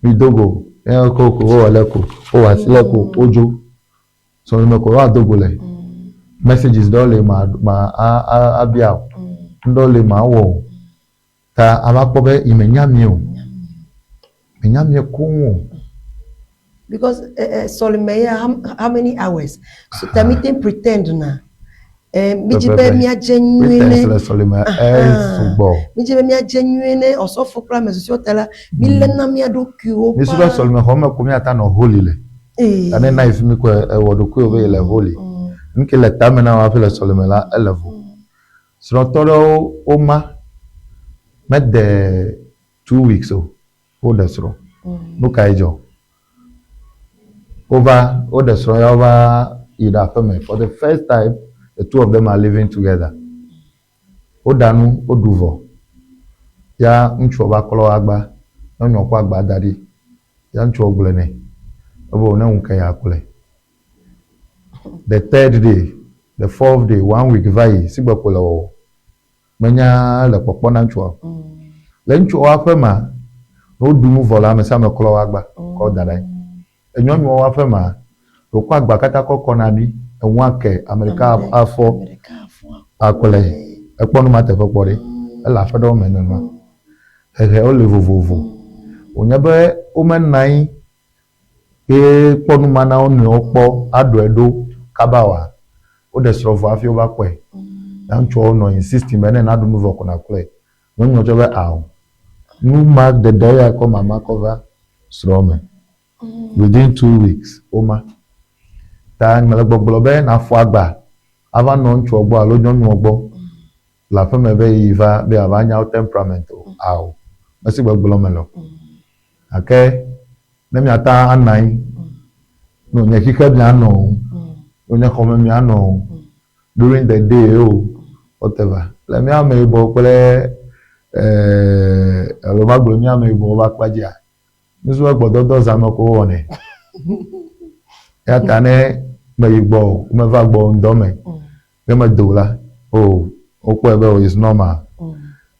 Mido go, ne ko ko wowɔ le ko, wowɔ asi le ko, wodzo. Sɔlime ko woado go le. Messages ɖewo li ma ma a a abia o. Nu ɖewo li mawɔ o. Ta ava kpɔ be yi menya mí o. Menya mí koŋ o. Because sɔlime ya how many hours? So ta mi te pretend na. Mi dzi be míadze nyuie ne. Pretense le sɔlime esugbɔ. Mi dzi be míadze nyuie ne ɔsɔfo kple ame susɔewo ta la, mi léna mía ɖokuiwo. Mi su be sɔlime xɔ me ko míata nɔ holy le. Ta ne na yi fi mi ko ewɔ ɖokuiwò be yele holy. Nu ke le tame na wò hafi le sɔlime la, ele vo. Srɔ̃tɔ ɖewo woma mede 2 weeks o, woɖe srɔ̃. Nu kae dzɔ? Wova woɖe srɔ̃ ya wova yi ɖe aƒeme. For the first time, the two of them are living together. Woɖa nu, woɖu vɔ. Ya ŋutsua va klɔ agba, nyɔnua kɔ agba da ɖi. Ya ŋutsua gblɔe nɛ ebe ne ŋu ke yeaklɔe. The third day, the fourth day, one week va yi sigbe ko le wɔwɔ. Menya le kpɔkpɔ na ŋutsua o. Le ŋutsuawo aƒemea, ne woɖu nu vɔ la, ame sia ame klɔ agba kɔ da ɖe anyi. Enyɔnuawo aƒemea, wokɔ agba katã kɔ kɔna ɖi, eŋua ke ame ɖeka afɔ aklɔe. Ekpɔ nu ma teƒe kpɔ ɖe. Ele aƒe ɖewo me nenema. Hehewo le vovovo. Wònye be womena anyi ye kpɔ nu ma na wo nɔewo kpɔ aɖɔe ɖo kaba oa, woɖe srɔ̃ vɔ hafi wova kpɔe. Ya ŋutsuawo nɔ insisting be ne naɖu nu vɔ ko nàklɔe. Nyɔnua tsɔ be ao. Nu ma ɖeɖe ya kɔ mama kɔ va srɔ̃ me. Within 2 weeks woma. Ta mele gbɔgblɔ be nàfɔ agba ava nɔ ŋutsua gbɔ alo nyɔnua gbɔ le aƒeme be yi va be yeava nya wo temperament o. Ao. Mesi gbɔgblɔ mele o. Gake ne miate ŋu anɔ anyi, ne wònye xixe mianɔ o, ne wònye xɔme mianɔ o, during the day o, whatever. Le mía ameyibɔ kple alo magblɔ mía ameyibɔwo ƒe akpa dzia, nusu be gbɔdɔdɔ zã me ko wowɔnɛ. Eya ta ne meyi gbɔ o, meva gbɔ ŋdɔ me, ne medo la, oh, wokpɔe be oh, it's normal.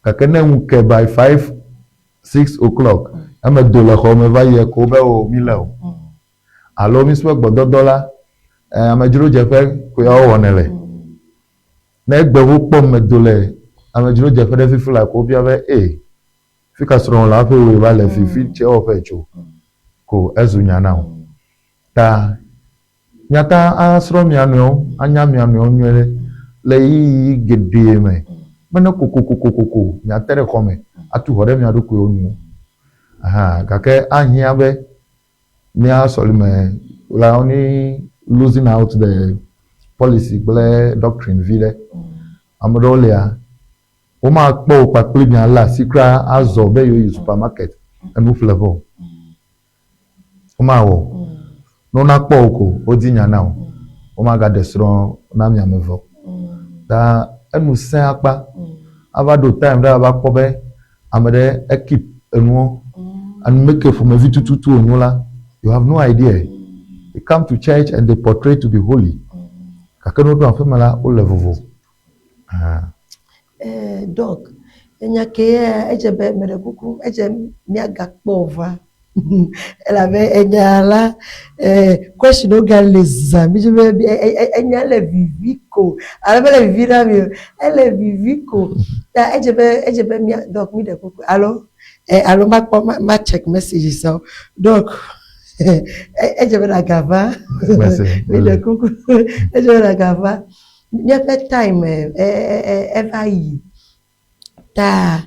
Gake ne ŋu ke by 5, 6 o'clock, eme do le xɔ me va yie ko be o mi le o. Alo mi sue gbɔdɔdɔ la, amedzrodzeƒe koe wowɔnɛ le. Ne egbe wo kpɔm medo le amedzrodzeƒe ɖe fifi la ko wobia be ee, fi ka srɔ̃wò le hafi wòe va le fi, fi tse wɔƒe tso ko ezu nya na wò. Ta miate ŋu asrɔ̃ mia nɔewo, anya mia nɔewo nyuie ɖe le ɣeyiɣi geɖe me. Mene kokokokoko miate ɖe xɔ me atu xɔ ɖe mia ɖokuiwo nu. Aha, gake ahiã be mía sɔlime la only losing out the policy kple doctrine vi ɖe. Ame ɖewo lia, womakpɔ wò kpakple mia lé asi kura azɔ be yewo yi supermarket enu ƒleƒe o. Womawɔ o. Ne wonakpɔ wò ko wodi nya na wò. Womagaɖe srɔ̃ na mi ame eve o. Ta enu sẽ akpa. Ava ɖo time ɖe ava kpɔ be ame ɖe ekeep enuwo. Ame ke ƒomevi tututu wònyo la, you have no idea. They come to church and they portray to be holy. Gake ne woɖo aƒeme la, wole vovo. Ah. Doc, enya ke ye edze be meɖe kuku, edze míagakpɔ va. Elabe enya la, question wo gale zã mi dzi be enya le vivi ko. Alo mele vivi na mi o. Ele vivi ko. Ta edze be edze be mia donc mi ɖe kuku alo alo makpɔ ma check messages wo. Donc edze be nagava. Mi ɖe kuku. Edze be nagava. Míaƒe time eva yi. Ta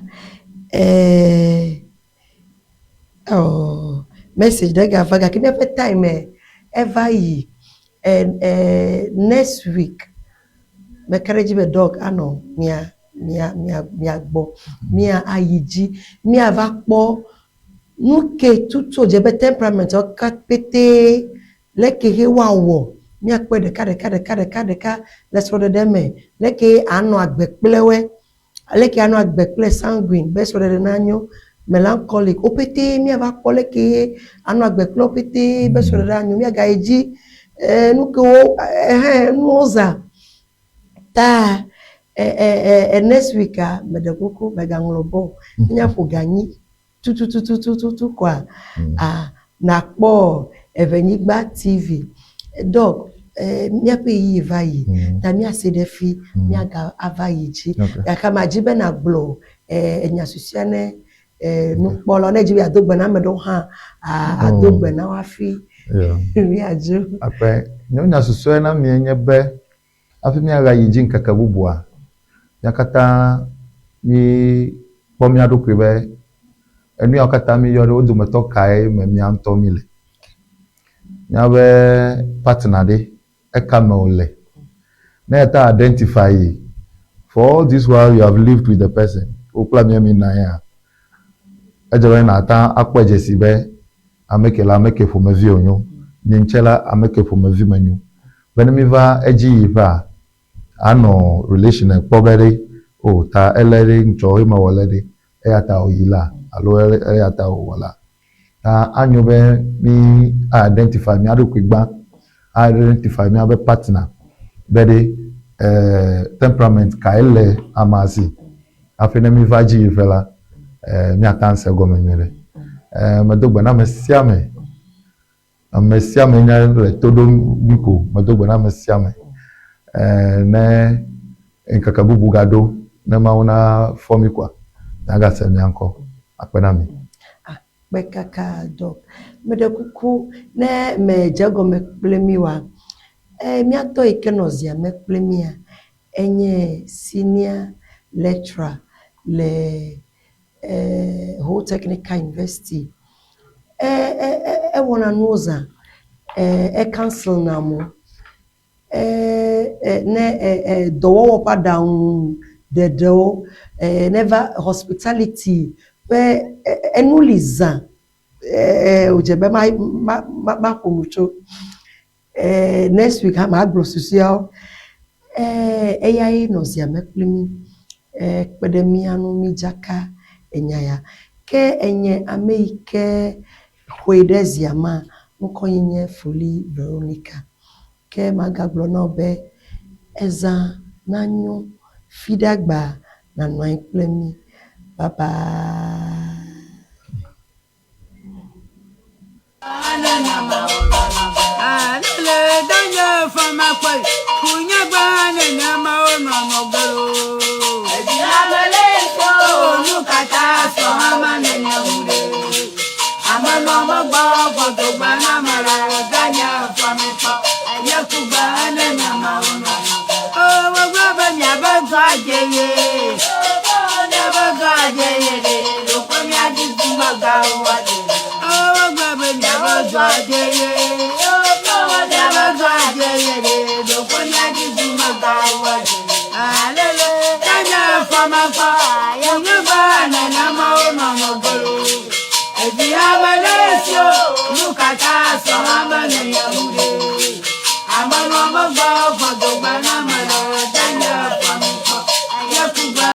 oh, message ɖe gava gake míaƒe time eva yi. Next week meka ɖe edzi be Doc anɔ mia mia mia mia gbɔ. Mia ayi dzi. Míava kpɔ nu ke tutu wòdze be temperament wo pete leke he woawɔ míakpɔe ɖeka ɖeka ɖeka ɖeka ɖeka le srɔ̃ɖeɖe me, leke anɔ agbe kple woe, leke anɔ agbe kple sanguine be srɔ̃ɖeɖe nanyo, melancholic, wo pete míava kpɔ leke anɔ agbe kple wo pete be srɔ̃ɖeɖe anyo. Míagayi dzi nu kewo ehɛ nuwo zã. Ta next week-a meɖe kuku mègaŋlɔ be o. Míaƒo ga anyi tutututututu koa, a nakpɔ Eʋenyigba TV. Doc, míaƒe ɣeyiɣi va yi ta míase ɖe fi míaga ava yi dzi. Gake madzi be nàgblɔ enya susɔea ne nukpɔlawo. Ne èdzi be yeado gbe na ame ɖewo hã, ado gbe na wo hafi míadzo. Akpe. Nye nya susɔe na mie nye be hafi míagayi dzi ŋkeke bubua, mía katã míkpɔ mía ɖokui be enu yawo katã míyɔ ɖe wo dometɔ kae me mía ŋutɔ míle. Míaƒe partner ɖe, eka me wòle? Ne eta identify yi, for all this while you have lived with the person, wò kple amea mienɔ anyia, edze be nàte akpɔe dzesi be ame ke la, ame ke ƒomevi wònyo, nye ŋtsɛ la, ame ke ƒomevi menyo. Be ne míva edzi yi ƒea, anɔ relation kpɔ be ɖe, o ta ele ɖe ŋtsɔ ye mewɔ le ɖe, eya ta wòyi la alo eya ta wòwɔ la. Ta anyo be mí identify mía ɖokui gbã, identify míaƒe partner be ɖe temperament kae le amea si hafi ne míva dzi yi ƒe la, míate ŋu ase egɔme nyuie ɖe. Medo gbe na ame sia ame. Ame sia ame nya le to ɖom mí ko. Medo gbe na ame sia ame. Ne ŋkeke bubu gaɖo, ne Mawu na fɔ mí koa, míagase mía ŋkɔ. Akpe na mi. Akpe kaka dɔ. Meɖe kuku ne medze egɔme kple mí oa, mía tɔ yi ke nɔ zia me kple mía, enye senior lecturer le Ho Technical University. Ewɔna nuwo zã, e council na amewo. Ne dɔwɔwɔ ƒe aɖaŋu ɖeɖewo, ne eva hospitality ƒe enu li zã wòdze be maƒo nu tso. Next week hã magblɔ susueawo. Eyae nɔ zia me kpli mí kpe ɖe mía ŋu mídzaka enya ya. Ke enye ame yi ke xɔe ɖe zia mea, ŋkɔnye nye Foli Veronica. Ke magagblɔ na wò be ezã nanyo, fiɖagba nanɔ anyi kple mí. Bye bye. Alele.